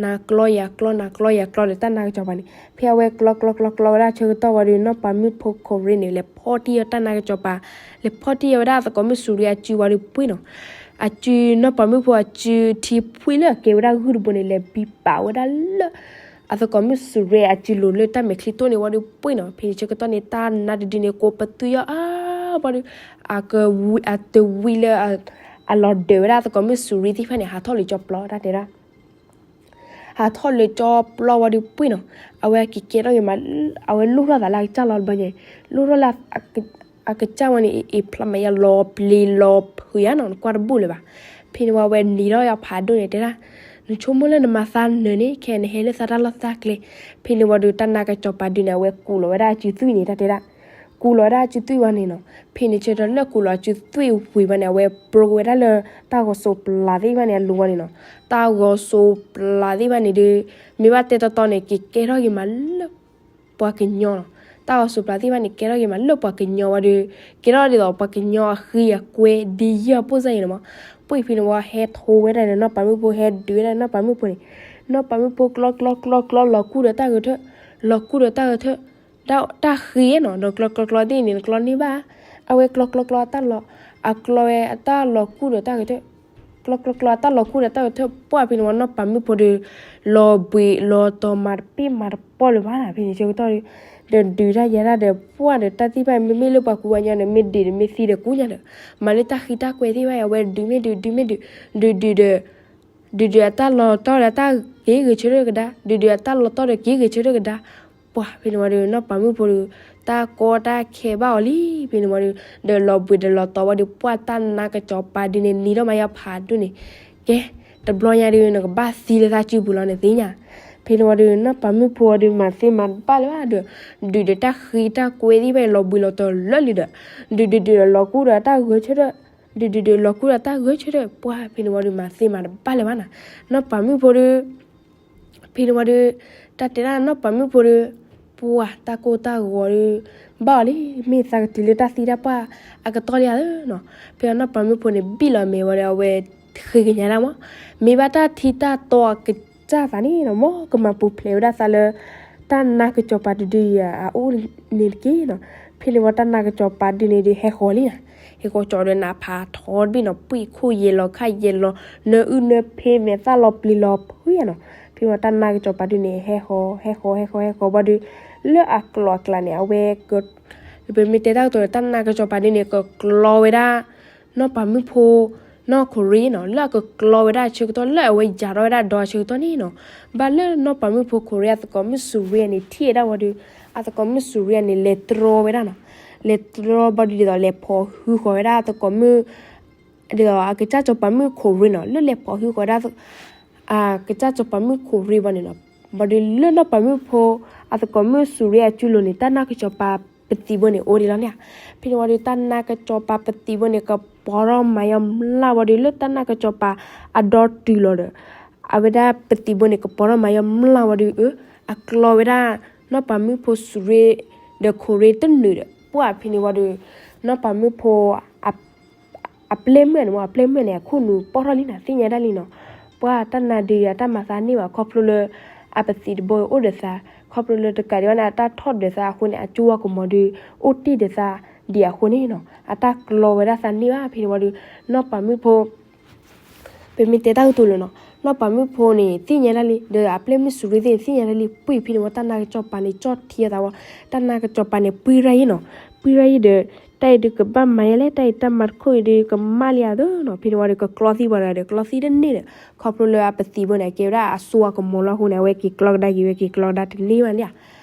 နၤကျီယၤကျီ နၤကျီယၤကျီဒီး တၢ်နါကစီၤပၤန့ၣ် ဖဲအဝဲကျီကျီကျီကျီဝဲဒၣ်ဆၢကတီၢ်ဝံၤဒီး နီၢ်ပၤမုၣ်ဖိခိၣ်ရ့န့ၣ် လဲၤဖီၣ်တံၢ်အီၤတၢ်နါကစီၤပၤ လဲၤဖီၣ်တံၢ်အီၤဝဲဒၣ်သကိးမုၣ်စူၤရ့အစုဝံၤဒီးပှ့ၤနီၤ အစု နီၢ်ပၤမုၣ်ဖိအစုထံဖှံလၢအကဲဝဲဒၣ်ဂုၢ်တဘိန့ၣ် လဲၤဘံပာ်ဝဲဒၣ်လၢ အသကိးမုၣ်စူၤရ့အစုလိၤလၢတၢ်မဲာ်ချံတိၢ်န့ၣ်ဝံၤဒီးပှ့ၢ်နီၤ. ဖဲန့ၣ်ဆၢကတီၢ်န့ၣ် တၢ်နါတဒုန့ၣ် ကိးပသူယီၤအါ ဘၣ်ဒီး အကဝံ အတဝံလၢ အလီၤဒၢးဝဲဒၣ်အသကိးမုၣ်စူၤရ့သ့ၣ်တဖၣ်န့ၣ် ဟးထီၣ်လၢကၠီပျီတၢ်တဲဒၣ် ဟးထီၣ်လၢကၠီပျီဝံၤဒီးပှ့ၢ်နီၤ. အဝဲက့ၤကဲထီၣ်က့ၤမး အဝဲလိၣ်ထီၣ်သးလၢအကစၢ်လီၤတဘျီညါ, လိၣ်ထီၣ်လၢ အကစၢ်ဝဲန့ၣ် အ့ၣ်ဖျါမးယါလီၤပျံၤလီၤဖုးယါနီၤ နကွၢ်တဘူၣ်လၢၤဘၣ်. ဖဲန့ၣ်ဝံၤအဝဲနံၤထီၣ်ယါဖးဒိၣ်န့ၣ်တဲဒၣ်, နဆိကမိၣ်လၢနမၤသးနၢၤန့ၣ် ခဲအံၤနဟဲလၢသးတၢ်လီၢ်သးကျဲ. ဖဲန့ၣ်ဝံၤဒီးတၢ်နါကစီၤပၤဒုန့ၣ် အဝဲကူးလီၤဝဲဒၣ်အစုသွံၣ်န့ၣ်တၢ်တဲဒၣ်, ကူးလီၤဝဲဒၣ်အစုသွံၣ်ဝံၤန့ၣ်နီၤ. ဖဲန့ၣ်ဆၢကတီၢ်လၢကူးလီၤအစုသွံၣ်ဝံၤဘၣ်န့ၣ် အဝဲပြိဝဲဒၣ်လၢ တၢ်ဂီၤစိးပျၤသ့ၣ်တဖၣ်န့ၣ် အလိၤဝံၤန့ၣ်နီၤ. တၢ်ဂီၤစိးပျၤသ့ၣ်တဖၣ်န့ၣ်ဒီး မ့ၢ်ဘၣ်တဲတီတီန့ၣ် က့ၤကဲထီၣ်က့ၤမးလၢ ပှၤကညီနီၤ. တၢ်ဂီၤစိးပျၤသ့ၣ်တဖၣ်န့ၣ် ကဲထီၣ်က့ၤမးလၢပှၤကညီဝံၤဒီး ကဲထီၣ်ဒ်သိးပှၤကညီအဃံအကွဲ ဒ်ယဲၢ်အပိၢ်စၢ်အံၤန့ၣ်မး. ပှ့ၢ်ဖဲန့ၣ်ဝံၤဟဲထိဝဲဒၣ်ဒီးနီၢ်ပၤမုၣ်ဖိ ဟဲဒုးဝဲဒၣ်နီၢ်ပၤမုၣ်ဖိန့ၣ်, နီၢ်ပၤမုၣ်ဖိကျီကျီကျီကျီ လီၤကူၣ်ဒီးတၢ်ဂဲၤဆၢထၢၣ်, လီၤကူၣ်ဒီးတၢ်ဂဲၤဆၢထၢၣ် တၢ်ဃံနီၤ, ဒီးကျီကျီကျီသ့ၣ်န့ၣ် နကျီန့ၢ်ဘၣ်. အဝဲကျီကျီကျီအတၢ်လီၤ, အကျီဝဲအတၢ်လီၤကူၣ်ဒီးတၢ်ဂဲၤဆၢထၢၣ်, ကျီကျီကျီအတၢ်လီၤကူၣ်ဒီးတၢ်ဂဲၤဆၢထၢၣ် ပှၢ်ဖဲန့ၣ်ဝံၤနီၢ်ပၤမုၣ်ဖိဒီး လီၤဘှံးလီၤတီၤမၤတပ့ၢ်မၤတပီၢ်လၢၤဘၣ်နီၤ. ဖဲန့ၣ်ဆၢကတီၢ်ဒီး ဒီးဒုးတၢ်ယဲဒၣ်ဒီး ပှၢ်ဒီးတၢ်သ့ၣ်တဖၣ် မ့မ့ၢ်လၢပှၤကူပှၤကညီန့ၣ် မ့ၢ်ဒုးဒီးမ့ၢ်သံဒီးကူညါဒီး မၤလၢတၢ်ဃံတၢ်ကွဲသ့ၣ်တဖၣ် အဝဲဒုးမ့ၢ်ဒုး ဒုးမ့ၢ်ဒုး, ဒုးဒုးဒီး ဒုးဒုးအတၢ်လီၤတီၢ်ဒီးတၢ်က့ၤဂဲၤဆၢထၢၣ်ကဒါ, ဒုးဒုးအတၢ်လီၤတီၢ်ဒီးက့ၤဂဲၤဆၢထၢၣ်ကဒါ. ပှၢ်ဖဲန့ၣ်ဝံၤဒီးနီၢ်ပၤမုၣ်ဖိဒီး တၢ်ကီတၢ်ခဲဘၣ်အီၤလံ. ဖဲန့ၣ်ဝံၤဒီး ဒီးလီၤဘှံးဒီးလီၤတီၤဝံၤဒီး ပှၢ်တၢ်နါကစီၤပၤဒုန့ၣ် နံၤထီၣ်မးယါဖးဒိၣ်န့ၣ်, ကဲ တဘျီညါဒီး နကဘၣ်သံလၢသးစုပူၤလီၤ နသ့ၣ်ညါ. ဖဲန့ၣ်ဝံၤဒီး နီၢ်ပၤမုၣ်ဖိဒီး မၤသ့မၤတဘၣ်လၢၤဘၣ်ဒီး ဒုးဒီးတၢ်ဃံတၢ်ကွဲသ့ၣ်တဖၣ် လီၤဘှံးလီၤတီၤလၢာ်လံဒီး ဒုးဒုးဒုးဒီးလီၤကူၣ်ဒီးတၢ်ဂဲၤဆၢထၢၣ်, ဒုးဒုးဒုးလီၤကူၣ်ဒီးတၢ်ဂဲၤဆၢထၢၣ် ပှၢ်ဖဲန့ၣ်ဝံၤဒီး မၤသ့မၤတဘၣ်လၢၤဘၣ်နီၤ. နီၢ်ပၤမုၣ်ဖိဒီး ဖဲန့ၣ်ဝံၤဒီး တၢ်တဲဒၣ်နီၢ်ပၤမုၣ်ဖိဒီး ပှၢ်တၢ်ကိၢ်တၢ်ဂီၤဒီး ဘၣ်အီၤလံ, မ့ၢ်သးကတုၤလၢတၢ်သံတၢ်ပှၢ်အကတီၢ်လံဧါနီၤ. ဖဲအနီၢ်ပၤမုၣ်ဖိန့ၣ် ဘံၣ်လီၤမဲာ်ဝံၤဒီး အဝဲဃ့ကညးဒၣ်မး, မ့ၢ်ဘၣ်တၢ်ထံတၢ်တီအကစၢ်သးန့ၣ်နီၤ မ်ကမၤပူၤဖျဲးဝဲဒၣ်သးလၢ တၢ်နါကစီၤပၤတဒုအံၤအအိၣ်န့ၣ်တက့ၢ်နီၤ. ဖဲန့ၣ်ဝံၤတၢ်နါကစီၤပၤဒုန့ၣ်ဒီး ဟဲဃီၤလံနီၤ, ဟဲဃီၤကၠီဒီးနးဖးထီတဘ့ၣ်နီၤ, ပှံာ်ခိၣ်ယဲၢ်လီၤခါယဲၢ်လီၤ, နၢအုၣ်နၢဖ့မဲာ်သၣ်လီၤပျံၤလီၤဖုးနီၤ. ဖဲန့ၣ်ဝံၤတၢ်နါကစီၤပၤဒုန့ၣ် ဟဲဃီၤ ဟဲဃီၤ ဟဲဃီၤဘၣ်ဒီး လၢအကျိၤအကျဲန့ၣ် အဝဲ ပမ့ၢ်တဲတၢ်ကတိၤဒီး တၢ်နါကစီၤပၤဒုန့ၣ် ကကျီဝဲဒၣ် နီၢ်ပၤမုၣ်ဖိ နီၢ်ခိၣ်ရ့နီၤ, လၢအကကျီဝဲဒၣ်အဆၢကတီၢ် လၢအဝဲယၤထီၣ်ဝဲဒၣ်ဒီးအဆၢကတီၢ်န့ၣ်နီၤ, ဘၣ်လၢနီၢ်ပၤမုၣ်ဖိခိၣ်ရ့ အသကိးမုၣ်စူၤရ့န့ၣ် ထံၣ်ဝဲဒၣ်ဝံၤဒီး အသကိးမုၣ်စူၤရ့န့ၣ် လဲၤတြီဝဲဒၣ်နီၤ, လဲၤတြီဘၣ်ဒီးဒ်သိးလဲၤဖိးဟုဃီၤဝဲဒၣ်အသကိးမုၣ် ဒ်သိးအကစၢ်စီၤပၤမုၣ်ခိၣ်ရ့နီၤ, လၢလဲၤဖိးဟုဃီၤဝဲဒၣ် အကစၢ်စီၤပၤမုၣ်ခိၣ်ရ့ဘၣ်န့ၣ်နီၤ, ဘၣ်ဒီးလၢနီၢ်ပၤမုၣ်ဖိ အသကိးမုၣ်စူၤရ့အစုလိၤန့ၣ် တၢ်နါကစီၤပၤပသံးဘိန့ၣ် အိၣ်ဒံးလီၤန့ၣ်ဧါ. ဖဲန့ၣ်ဝံၤဒီး တၢ်နါကစီၤပၤပသံးဘိန့ၣ် ကပီၤထီၣ်မၤယါမျၢ်ဝံၤဒီး လၢတၢ်နါကစီၤပၤအဒီတုၤလီၤဒီး အဝဲဒၣ်ပသံးဘိန့ၣ် ကပီၤထီၣ်မၤယါမျၢ်ဝံၤဒီး အကျီဝဲဒၣ် နီၢ်ပၤမုၣ်ဖိစူၤရ့ ဒီးခိၣ်ရ့တနုာ်ဒီး ပှၢ်ဖဲန့ၣ်ဝံၤဒီး နီၢ်ပၤမုၣ်ဖိ အပျဲၢ်မုၣ်န့ၣ်မ့ၢ် အပျဲၢ်မုၣ်န့ၣ် အခိၣ်နူာ်ပီၢ်ထီၣ်လံနီၤ, သ့ၣ်ညါဒၣ်လံနီၤ, ပှၢ်တၢ်နါဒုးအတၢ်မၤသးန့ၢ်ဘၣ် ခီဖျိလၢ အပသံးတဘိအိၣ်ဒီးသး, ခီဖျိလၢတကးဒံးဘၣ်န့ၣ် အတၢ်ထီၣ်ဒီးသးအဃိန့ၣ် အကၠိဝါကမီၤဒီး အိၣ်တ့ၢ်ဒီးသးဒံးအဃိန့ၣ်နီၤ, အတၢ်ကျီဝဲဒၣ်သးန့ၢ်ဘၣ် ဖဲန့ၣ်ဝံၤဒီး နီၢ်ပၤမုၣ်ဖိ ပမ့ၢ်တဲတၢ်ကတိၤလၢၤနီၤ, နီၢ်ပၤမုၣ်ဖိန့ၣ် သ့ၣ်ညါဒၣ်လံ ဒီးအပျဲၢ်မုၣ်စူၤရ့သ့ၣ်န့ၣ် သ့ၣ်ညါဒၣ်လံ ပှံၢ်ဖဲန့ၣ်ဝံၤ တၢ်နါကစီၤပၤန့ၣ် ကၠီၣ်ထံအသးဝံၤ, တၢ်နါကစီၤပၤန့ၣ် ပှံၢ်ရၢ်ယံၤနီၤ, ပှံၢ်ရၢ်ယံၤဒီး တၢ်အံၤဒုးကဘၣ်မၤယဲလဲၣ် တၢ်အံၤတၢ်မၤတခိၣ်အံၤဒုး ကမၣ်လံဧါသ့နီၤ, ဖဲန့ၣ်ဝံၤဒီး ကကျီသံပှၤတဂၤဒီး ကျီသံတန့ၢ်ဒီး ခီဖျိလၢအပသံးဘိန့ၣ် အကဲဝဲဒၣ်အစိအကမီၤလီၤအဃိန့ၣ် အဝဲက့ၤကျီကဒါက့ၤဝဲ က့ၤကျီကဒါတန့ၢ်ဘၣ်န့ၣ်ဧါ,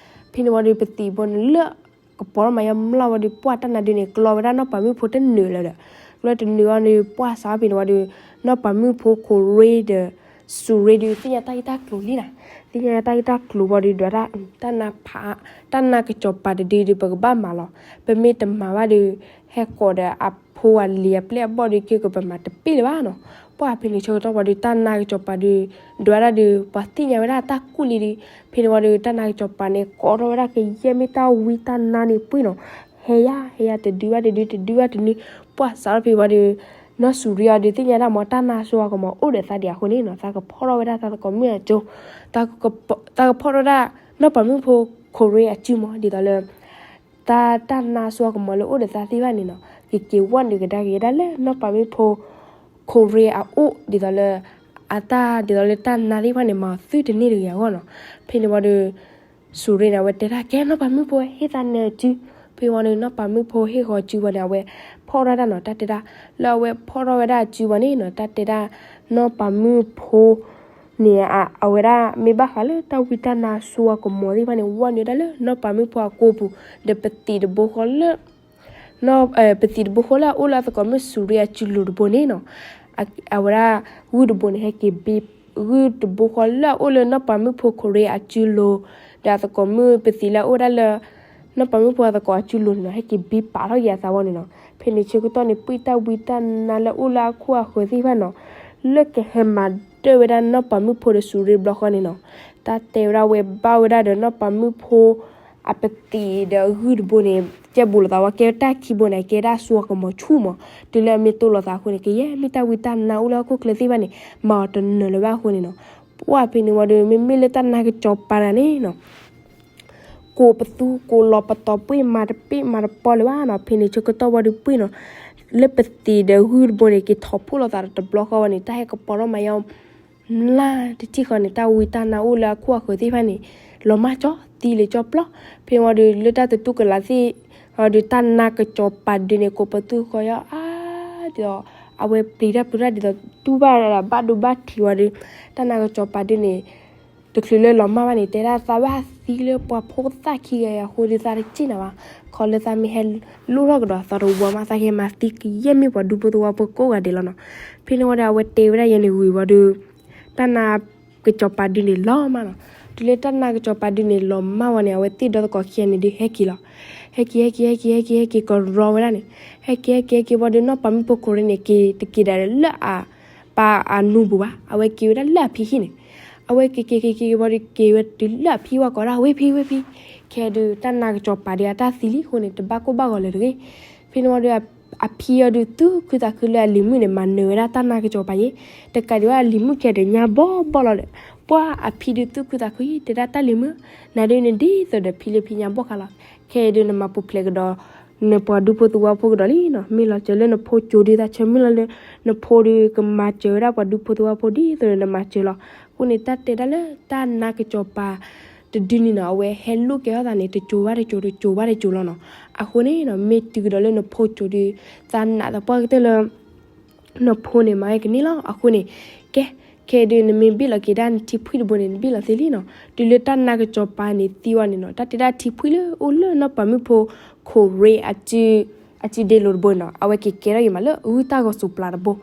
ဖဲန့ၣ်ဝံၤဒီး ပသံးဘိန့ၣ်လၢ ကပီၤထီၣ်မၤယါမျၢ်ဝံၤဒီး ပှၢ်တၢ်နါဒုးန့ၣ် ကျီဝဲဒၣ်နီၢ်ပၤမုၣ်ဖိတနုာ်လၢၤဒီး ကျီတနုာ်အီၤဒီး ပှၢ်စးဖဲန့ၣ်ဝံၤဒီး နီၢ်ပၤမုၣ်ဖိခိၣ်ရ့ဒီး စူၤရ့ဒီး သ့ၣ်ညါတၢ်ဂ့ၢ်တၢ်ကျိၤလံနီၤ, သ့ၣ်ညါတၢ်ဂ့ၢ်တၢ်ကျိၤဘၣ်ဒီး ဒွးတၢ် တၢ်နါဖး တၢ်နါကစီၤပၤတဒုဒီး ပကဘၣ်မၤလီၤ, ပမ့ၢ်တမၤဘၣ်ဒီး ဟဲကိးဒီးအဖိအလံၤအပျဲၢ်အဘီၣ်ဒီး က့ၤကပမၤတပ့ၢ်လၢၤဘၣ်နီၤ, ပှၢ်ဖဲန့ၣ်ဆၢကတီၢ်ဝံၤဒီး တၢ်နါကစီၤပၤဒီး ဒွးတၢ်ဒီး ပှၤသ့ၣ်ညါဝဲဒၣ်တၢ်ကူၣ်လံဒီး ဖဲန့ၣ်ဝံၤဒီး တၢ်နါကစီၤပၤန့ၣ် ကိးထီၣ်ဝဲဒၣ်ကယဲၢ်မ့ၢ်တၢ်ဝံတၢ်နါန့ၣ်ပှံၢ်နီၤ, ဟဲယါ ဟဲယါတဒုဘၣ်တဒု တဒုဘၣ်တဒု, ပှၢ်စးထီၣ်ဖဲဝံၤဒီး နီၢ်စူၤရ့အီၤဒီး သ့ၣ်ညါဒၣ်မ့ၢ်တၢ်နါစိအကမီၤအိၣ်ဒီးသးဒံးအဃိန့ၣ်နီၤ, သးကဖီၣ်ထီၣ်ဝဲဒၣ်သးသကိးမုၣ်အကၠိ, သးကဖီၣ်ထီၣ်ဝဲဒၣ် နီၢ်ပၤမုၣ်ဖိခိၣ်ရ့အစုမီၤ ဒ်သိးလၢ တၢ် တၢ်နါစိအကမီၤလၢအိၣ်ဒီးသးသ့ၣ်တဖၣ်န့ၣ်နီၤ, ကက့ၤဝဲနုာ်ကဒါက့ၤဝဲဒၣ်လၢနီၢ်ပၤမုၣ်ဖိ ခိၣ်ရ့အအိၣ်ဒ်သိးလၢ အတၢ်ဒ်သိးလၢတၢ်နါသ့ၣ်တဖၣ်န့ၣ် မၤအီၤသုတန့ၢ်တဂ့ၤအဂီၢ်နီၤ. ဖဲန့ၣ်ဝံၤဒီး စူၤရ့န့ၣ် အဝဲတဲဒၣ် ကဲနီၢ်ပၤမုၣ်ဖိ ဟ့ၣ်သးနၢၤအစု. ဖဲဝံၤဒီးနီၢ်ပၤမုၣ်ဖိဟ့ၣ်ဃီၤစုဝံၤန့ၣ် အဝဲဖီၣ်ထီၣ်ဒၣ်နီၤ တၢ်တဲဒၣ် လၢအဝဲဖီၣ်ထီၣ်ဝဲဒၣ်အစုဝံၤန့ၣ်နီၤ တၢ်တဲဒၣ် နီၢ်ပၤမုၣ်ဖိ န့ၣ် အဝဲဒၣ်မ့ၢ်ဘၣ်ဃးလၢတၢ်ဝံတၢ်နါစိအကမီၤသ့ၣ်တဖၣ်န့ၣ် ဝဲနုာ်ဒၣ်လၢနီၢ်ပၤမုၣ်ဖိအကိာ်ပူၤ ဒီးပသံးတဘိဃီလၢ ပသံးတဘိဃီလၢအအိၣ်လၢအသကိးမုၣ် စူၤရ့အစုလိၤတဘိန့ၣ်နီၤ အဝဲဒၣ်ဂုၢ်တဘိန့ၣ် ဟဲက့ၤဘ့ ဂုၢ်တဘိဃီလၢအအိၣ်လၢနီၢ်ပၤမုၣ်ဖိခိၣ်ရ့အစုလိၤ ဒီးအသကိးမုၣ်ပသံးလၢအအိၣ်ဒၣ်လၢ နီၢ်ပၤမုၣ်ဖိအသကိးအစုလိၤန့ၣ်နီၤ ဟဲက့ၤဘ့ပာ်ထီၣ်က့ၤအသးဝံၤန့ၣ်နီၤ. ဖဲန့ၣ်ဆၢကတီၢ်န့ၣ် ပှၤတၢ်ဝံတၢ်နါလၢအအိၣ်လၢအခိၣ်အဃၢၤသ့ၣ်တဖၣ်နီၤ လၢကဟဲမၤဒၢၣ်ဝဲဒၣ်နီၢ်ပၤမုၣ်ဖိဒီးစူၤရ့ဘျီဃီန့ၣ်နီၤ တၢ်တဲဝဲဒၣ်ဝဲဘၣ်ဝဲဒၣ်ဒီးနီၢ်ပၤမုၣ်ဖိ အပသံးဒီးအဂုၢ်တဘိန့ၣ် ကဲဘူးလိာ်သးဝဲ ကဲတၢ်ခံဘိန့ၣ် ကဲဒၣ်စိအကမီၤဆူၣ်မး တုၤလၢအမ့ၢ်တိၢ်လိာ်သးအဃိန့ၣ် ကယဲၢ်မ့ၢ်တၢ်ဝံတၢ်နါအိၣ်လၢဟီၣ်ခိၣ်ချၢသ့ၣ်တဖၣ်န့ၣ် မၤအီၤတနၢၤလၢၤဘၣ်အဃိန့ၣ်နီၤ. ပှၤဖဲန့ၣ်ဝံၤဒီး မ့မ့ၢ်လၢတၢ်နါကစီၤပၤတဂၤန့ၣ်နီၤ ကိးပသူကိးလီၤပတီၢ်ပှ့ၢ် မၤတပ့ၢ်မၤတပီၢ်လၢၤဘၣ်နီၤ. ဖဲန့ၣ်ဆၢကတီၢ်ဝံၤဒီးပှ့ၢ်နီၤ လၢပသံးဒီးဂုၢ်တဘိန့ၣ် က့ၤထီၣ်ဖှိၣ်လိာ်သးဒီးတဘျီဃီဝဲန့ၣ် တၢ်ဟဲကပီၤထီၣ်မၤယါ မျၢ်တထံၣ်ဃီန့ၣ် တၢ်ဝံတၢ်နါအိၣ်လၢအခိၣ်အဃၢၤသ့ၣ်တဖၣ်န့ၣ် လီၤမၢ်ကၠီ သံလၢကၠီပျီ. ဖဲဝံၤဒီး လၢတၢ်တတူၢ်ကလာ်သ့ၣ် ဒီးတၢ်နါကစီၤပၤဒုန့ၣ် ကိးပသူဃီယါအါ ဒီး အဝဲပျံၤတၢ်ပျံၤတၢ်ဒ်သိးတူၢ်ဘၣ်ဒၣ်ဘၣ်ဒိဘၣ်ထံးဝံၤဒီး တၢ်နါကစီၤပၤဒုန့ၣ် တချုးလၢလီၤမၢ်ဘၣ်န့ၣ် တဲဒၣ်သးဘၣ်သံလၢပှၤဖိသၣ်ခံဂၤအံၤအဃိဒီး သးတစ့ၣ်နၤဘၣ်. ခီလၢသးမ့ၢ်ဟဲလိၣ်ထီၣ်ကဒီးသီတဝီမး သးကဟဲမၤသံကယဲၢ်မ့ၢ်ပှၤဒူဖိသဝီဖိကိးဂၤဒဲးလီၤနီၤ. ဖဲန့ၣ်ဝံၤဒီး အဝဲတဲဝဲဒၣ်ယဲန့ၣ်ဝံၤဝံၤဒီး တၢ်နါကစီၤပၤဒုန့ၣ်လီၤမၢ်နီၤ. တုၤလၢတၢ်နါကစီၤပၤဒုန့ၣ်လီၤမၢ်ဝံၤန့ၣ် အဝဲသ့ၣ်ဒီသကိးခံဂၤန့ၣ်ဒုးဟဲက့ၤလီၤ. ဟဲက့ၤ ဟဲက့ၤ ဟဲက့ၤ ဟဲက့ၤ ဟဲက့ၤ ကရီဝဲဒၣ်န့ၣ် ဟဲက့ၤ ဟဲက့ၤ ဟဲက့ၤဝံၤဒီး နီၢ်ပၤမုၣ်ဖိခိၣ်ရ့န့ၣ် က့ၤတက့ၤဒၣ်လၢအ ပၢ်အနူပူၤဘၣ်, အဝဲက့ၤဝဲဒၣ်လၢအဖံဟံၣ်န့ၣ်, အဝဲက့ၤက့ၤက့ၤက့ၤဝံၤဒီး က့ၤဝဲတုၤလၢအဖံဝဲကိးဒၣ် ဝ့ၢ်ဖံ ဝ့ၢ်ဖံ, ခဲဒုး တၢ်နါကစီၤပၤဒုးအတၢ်သံလံအဃိန့ၣ် တဘၣ်ကိၢ်ဘၣ်ဂီၤလၢၤတဂ့ၤ. ဖဲန့ၣ်ဝံၤဒီး အဖံအံၤဒုး သူၣ်ခုသးခုလၢအလံၤမုၣ်န့ၣ် မၤနၢၤဝဲဒၣ်တၢ်နါကစီၤပၤယဲ, တကးဒံးဘၣ် အလံၤမုၣ်ခဲဒုးညါဘီၣ်ဘီၣ်လီၤဒီး ပှၤအဖံဒုးသူၣ်ခုသးခုအံၤ တဲဒၣ်တၢ်လံၤမုၣ်, နၤဒုးနဒ်သိးဒီးဖံလၢဖံညါဘီၣ်ခါလီၤ. ခဲအံၤဒုး နမၤပူၤဖျဲးကဒီး နပှၤဒူဖိသဝီဖိကဒီးလံနီၤ, မ့ၢ်လီၤစၢၤလၢနဖိကၠိဒုး သးဆၢမုၢ်လၢ်လၢ နဖိဒုးကမၤစၢၤဝဲဒၣ်ပှၤဒူဖိသဝီဖိဒ်သိးဒီးနမၤစၢၤလီၤ. အဃိန့ၣ် တၢ်တဲဒၣ်လၢတၢ်နါကစီၤပၤတဒုန့ၣ်နီၤ အဝဲဟဲလိၣ်ကဲထီၣ်သးန့ၣ် တစိၤဘၣ်တစိၤ တစိၤဘၣ်တစိၤလီၤနီၤ. အဃိန့ၣ်နီၤ မ့ၢ်တုၤကဒီးလၢနဖိကၠိဒုး သးနာ်သပှၢ်ကတၢၢ်လၢ နဖိန့ၣ် မၤဝဲကန့ၢ်လီၤ. အဃိန့ၣ် ကဲ ခဲဒုး နမ့ၢ်ဘ့ၣ်လီၤက့ၤဒၣ်နထံဖှံၣ်တဘိန့ၣ် နဘ့ၣ်လီၤသ့လံနီၤ. တုၤလၢတၢ်နါကစီၤပၤန့ၣ်သံဝံၤန့ၣ်နီၤ တၢ်တဲဒၣ်ထံဖှံၣ်လၢအိၣ်လၢနီၢ်ပၤမုၣ်ဖိခိၣ်ရ့အစု အစုဒ့လိၤတဘိန့ၣ်နီၤ အဝဲက့ၤကဲထီၣ်က့ၤမးလၢဂုၢ်တၢ်ဂီၤစိးပျၤတဘိ.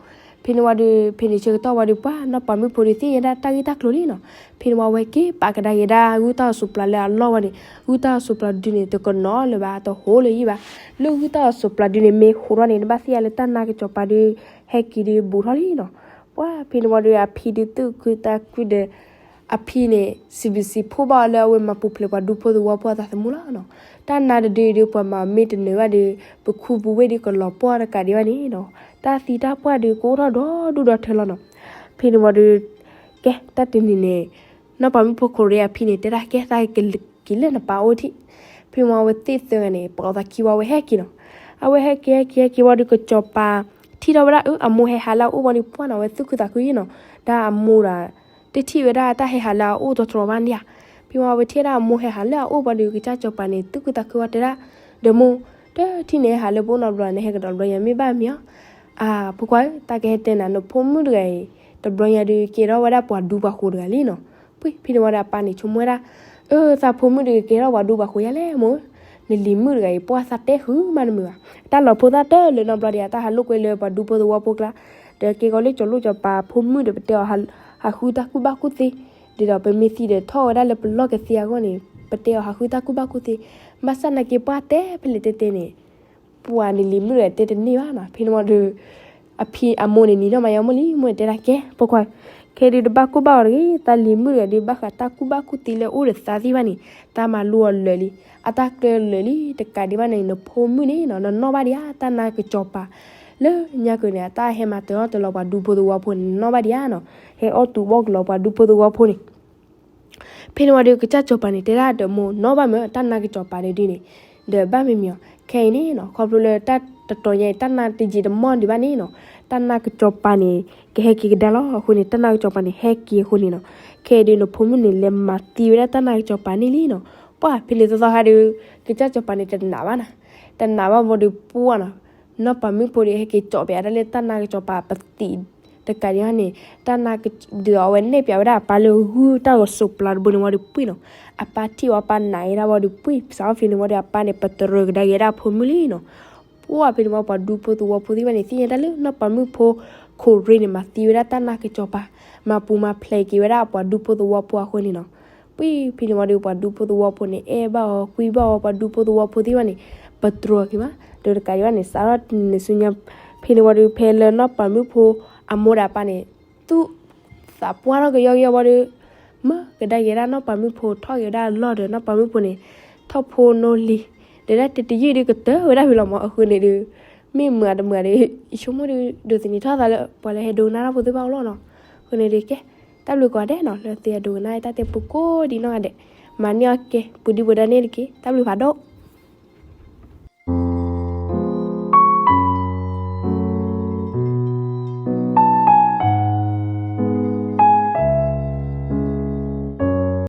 ဖဲန့ၣ်ဝံၤဒီး ဖဲန့ၣ်ဆၢကတီၢ်ဝံၤဒီး ပှၤနီၢ်ပၤမုၣ်ဖိဒုးသ့ၣ်ညါဒၣ်တၢ်ဂ့ၢ်တၢ်ကျိၤလံနီၤ. ဖဲန့ၣ်ဝံၤ အဝဲက့ၤပာ်ကဒါက့ၤဒၣ်ဂုၢ်တၢ်ဂီၤစိးပျၤလၢအလီၢ်ဝံၤန့ၣ် ဂုၢ်တၢ်ဂီၤစိးပျၤဒုန့ၣ် တကနီၤလၢၤဘၣ် တဟိးလၢၤယံၤဘၣ်. လၢဂုၢ်တၢ်ဂီၤစိးပျၤဒုန့ၣ် မ့ၢ်ဟိးထီၣ်န့ၣ် နဘၣ်သ့ၣ်ညါလၢတၢ်နါကစီၤပၤဒုး ဟဲက့ၤဒုးဘူးထီၣ်လံနီၤ. ပှၤဖဲန့ၣ်ဝံၤဒီး အဖံဒုးသူၣ်ခုသးခုဒီး အဖံန့ၣ် စံးဘျုးစံးဖှိၣ်ဘၣ်အီၤလၢအဝဲမၤပူၤဖျဲးပှၤဒူဖိသဝီဖိအသးသမူလီၤနီၤ. တၢ်နါတဒုဒုး ပှၤမၤမ့ၢ်တနၢၤဘၣ်ဒီး ပခူပဝ့ၢ်ဒုးကလီၤပှီၢ်တကးဒံးဘၣ်န့ၣ်နီၤ. တၢ်သံတၢ်ပှၢ်ဒုးကအိၣ်ထီၣ်ဒီဒူၣ်ဒီထၢလီၤနီၤ. ဖဲန့ၣ်ဝံၤဒီး ကဲ တၢ်တနံၤန့ၣ် နီၢ်ပၤမုၣ်ဖိခိၣ်ရ့အဖံန့ၣ် တဲဒၣ်ကဲ သးက့ၤလၢနပၢ်အိၣ်ထံး. ဖဲမ့ၢ်ဝဲသ့ၣ်သၢဂၤန့ၣ် ပာ်သးခံဝံၤ အဝဲဟဲက့ၤနီၤ. အဝဲဟဲက့ၤ ဟဲက့ၤ ဟဲက့ၤဝံၤဒီး ကစီၤပၤထံၣ်ထီၣ်ဝဲဒၣ် အမိၢ်ဟဲဟးလၢအအိၣ်ဝံၤန့ၣ် ပှၢ်နီၤ အဝဲသူၣ်ခုသးခုယံနီၤ. တၢ်အမိၢ်ဒီး တထံၣ်ဝဲဒၣ်တၢ်ဟဲဟးလၢအအိၣ်တြီတြီဘၣ်န့ၣ်ဧါ. ဖဲမ့ၢ်ဝဲထံၣ်ဝဲဒၣ်အမိၢ်ဟဲဟးလၢအအိၣ်ဝံၤဒီး ကစၢ်စီၤပၤန့ၣ် သူၣ်ခုသးခုဝံၤတဲဒၣ် ဒီးမိၢ် တထံၣ်န့ၣ်ဟဲဟးလၢပအိၣ်နီတဘျီ နဟဲကဒီးတဘျီ ယမ့ၢ်ဘၣ်မံၤဧါ. အဖိခွါဧၢ တၢ်ကဟဲတဲနၤ နဖိမုၣ်တဂၤအံၤ တဘျီညါဒုး ကဲထီၣ်ဝဲဒၣ်ပှၤဒူပှၤဃိၤတဂၤလံနီၤ. ဖဲန့ၣ်ဝံၤဒီး အပၢ်န့ၣ်ဆိကမိၣ်ဝဲဒၣ် အၢ သးဖိမုၣ်ဒုးကဲထီၣ်ပှၤဒူပှၤဃိၤယါလဲၣ်မိၢ်. နလံၤမုၣ်တဂၤအံၤ ပှၢ်သးတဲဃုမးတမုာ်ဘၣ်. တၢ်လီၤဖိသၣ်တၢၢ်လၢနီတဘျီဒံး တၢ်ဟးလိာ်ကွဲလၢပှၤဒူဖိသဝီဖိကျါ, ဒီးကဲကီးလၢကၠီၤလိၣ်ကၠီၤပၤဖိမုၣ်ဒီး ပတဲအီၤဟးဃုတၢ်ကူၣ်ဘၣ်ကူၣ်သ့, ဒ်သိးပမ့ၢ်သံဒီးထီၣ်ဝဲဒၣ်လၢပလီၢ်ကသ့အဂီၢ်န့ၣ် ပတဲအီၤဟးဃုတၢ်ကူၣ်ဘၣ်ကူၣ်သ့, ဘၣ်ဆၣ်နာ်က့ပှၢ်တဲဖဲလဲၣ်တဲတဲန့ၣ် ပှၤန့ၣ်လံၤမုၣ်တဂၤတဲတန့ၢ်ဘၣ်နီၤ. ဖဲန့ၣ်ဝံၤဒီး အဖံအမိၢ်န့ၣ်နံၤနီၢ်မၤယါမိၢ်လံ, မိၢ်န့ၣ်တဲဒၣ်ကဲ ဖိခွါ, ခဲဒုးတဘၣ်ကိၢ်ဘၣ်ဂီၤတဂ့ၤ, တၢ်လံၤမုၣ်တဂၤဒုးဘၣ်ဃးတၢ်ကူၣ်ဘၣ်ကူၣ်သ့လၢအိၣ်ဒီးသးသ့ၣ်တဖၣ်န့ၣ် တၢ်မၤလိအီၤလၢာ်လံ, အတၢ်ကျၢၤလၢာ်လံ, တကးဒံးဘၣ်န့ၣ် နဖိမုၣ်န့ၣ်နီၤ နနီၣ်ဘၣ်ဒံးဧါ တၢ်နါကစီၤပၤ လၢညါက့ၤန့ၣ် အတၢ်ဟဲမၤတၢၤထီၣ်တၢၤလီၤပှၤဒူဖိသဝီဖိန့ၣ် နနီၣ်ဘၣ်ဒံးဧါနီၤ, ဟဲအီၣ်တူာ်ဘီၣ်ကလီၤပှၤဒူဖိသဝီဖိန့ၣ် ဖဲန့ၣ်ဝံၤဒီး ကစၢ်စီၤပၤန့ၣ် တဲဒၣ်ဒီးမိၢ်နီၣ်ဘၣ်မ့ၢ် တၢ်နါကစီၤပၤဒုးန့ၣ်, ဒီးဘၣ်မ့ၢ်မ့ၢ်အီၤ ခဲအံၤန့ၣ်နီၤ ခီဖျိလၢတၢ်တတီၤညါအံၤ တၢ်နါတယံာ်တမီၢ်ဒံးဘၣ်န့ၣ်နီၤ, တၢ်နါကစီၤပၤန့ၣ် ကဟဲက့ၤကဒါလီၤ. အဃိန့ၣ် တၢ်နါကစီၤပၤန့ၣ် ဟဲက့ၤအဃိန့ၣ်နီၤ, ခဲအံၤဒုး နဖိမုၣ်န့ၣ် လဲၤမၤသံဝဲဒၣ်တၢ်နါကစီၤပၤန့ၣ်လံနီၤ. ပှၢ်ဖဲန့ၣ်သီသီခါဒီး ကစၢ်စီၤပၤန့ၣ် တနာ်ဘၣ်နီၤ, တနာ်ဘၣ်ဘၣ်ဒီး ပှၢ်နီၤ, နီၢ်ပၤမုၣ်ဖိဒီး ဟဲက့ၤကၠီၣ်ပယးဒၣ်လၢတၢ်နါကစီၤပၤပသံး, တကးဒံးဘၣ်န့ၣ် တၢ်နါက ဒုးအဝဲနဲၣ်ပၠးဝဲဒၣ်အပၢ်လၢဂုၢ်တၢ်ဂီၤစိးပျၤတဘိန့ၣ်ဝံၤဒီး ပှၢ်နီၤ, အပၢ်ထံၣ်ဝဲ အပၢ်နာ်ဝဲဒၣ်ဝံၤဒီး ပှၢ်စးထီၣ်ဖဲန့ၣ်ဝံၤဒီး အပၢ်န့ၣ် ပတြၢၤကဒါက့ၤဝဲဒၣ်အဖိမုၣ်လံနီၤ. ပှၢ်ဖဲန့ၣ်ဝံၤ ပှၤဒူဖိသဝီဖိသ့ၣ်တဖၣ်န့ၣ် သ့ၣ်ညါတၢ်လၢနီၢ်ပၤမုၣ်ဖိ ခိၣ်ရ့ၣ်န့ၣ် မၤသံဝဲဒၣ်တၢ်နါကစီၤပၤ, မၤပူၤမၤဖျဲးက့ၤဝဲဒၣ်အပှၤဒူဖိသဝီဖိအဃိန့ၣ်နီၤ. ပှၢ်ဖဲန့ၣ်ဝံၤဒီး ပှၤဒူဖိသဝီဖိန့ၣ် အဲၣ်ဘၣ်အီၤ ကွံဘၣ်အီၤ ပှၤဒူဖိသဝီဖိသ့ၣ်တဖၣ်န့ၣ် ပတြၢၤက့ၤဘၣ်, ဒီးတကးဒံးဘၣ်န့ၣ် စးထီၣ်န့ၣ်ဆူညါ ဖဲန့ၣ်ဝံၤဒီး ဖဲလၢနီၢ်ပၤမုၣ်ဖိအမိၢ်ဒီးအပၢ်န့ၣ် သူၣ်သးပှၢ်ထီၣ်ကယီကယီဝံၤဒီး မၢကဒါက့ၤဝဲဒၣ်နီၢ်ပၤမုၣ်ဖိ ထီၣ်က့ၤဝဲဒၣ်အလီၢ်ဒီး နီၢ်ပၤမုၣ်ဖိန့ၣ် ထီၣ်ဖိနီၢ်လံၤ, ဒီးဒၣ်တတယုၢ်ဒုးကတၢၢ်ဝဲဒၣ်ဖဲလီၤမး. အဃိန့ၣ်ဒီး မ့ၢ်မုာ်တမုာ်ဒီး ယဆိကမိၣ်ဒီး ဒိးသန့ၤထီၣ်သးလၢ ပှၤလၢဟဲဒိကနၣ်တၢ်ဖိသ့ၣ်တဖၣ်အအိၣ်လီၤနီၤ. အဃိန့ၣ်ဒီး ကဲ တၢ်ဘျုးကိးဂၤဒဲးနီၤ လၢသုဟဲဒိကနၣ်တၢ်တဲပူကိးဒံးနီၢ်ဂၤဒဲး, မၤန့ၢ်အီၣ်ကဲ ပူၤဒံးပူၤဒါန့ၣ်တက့ၢ်. တၢ်ဘျုးဖးဒိၣ်.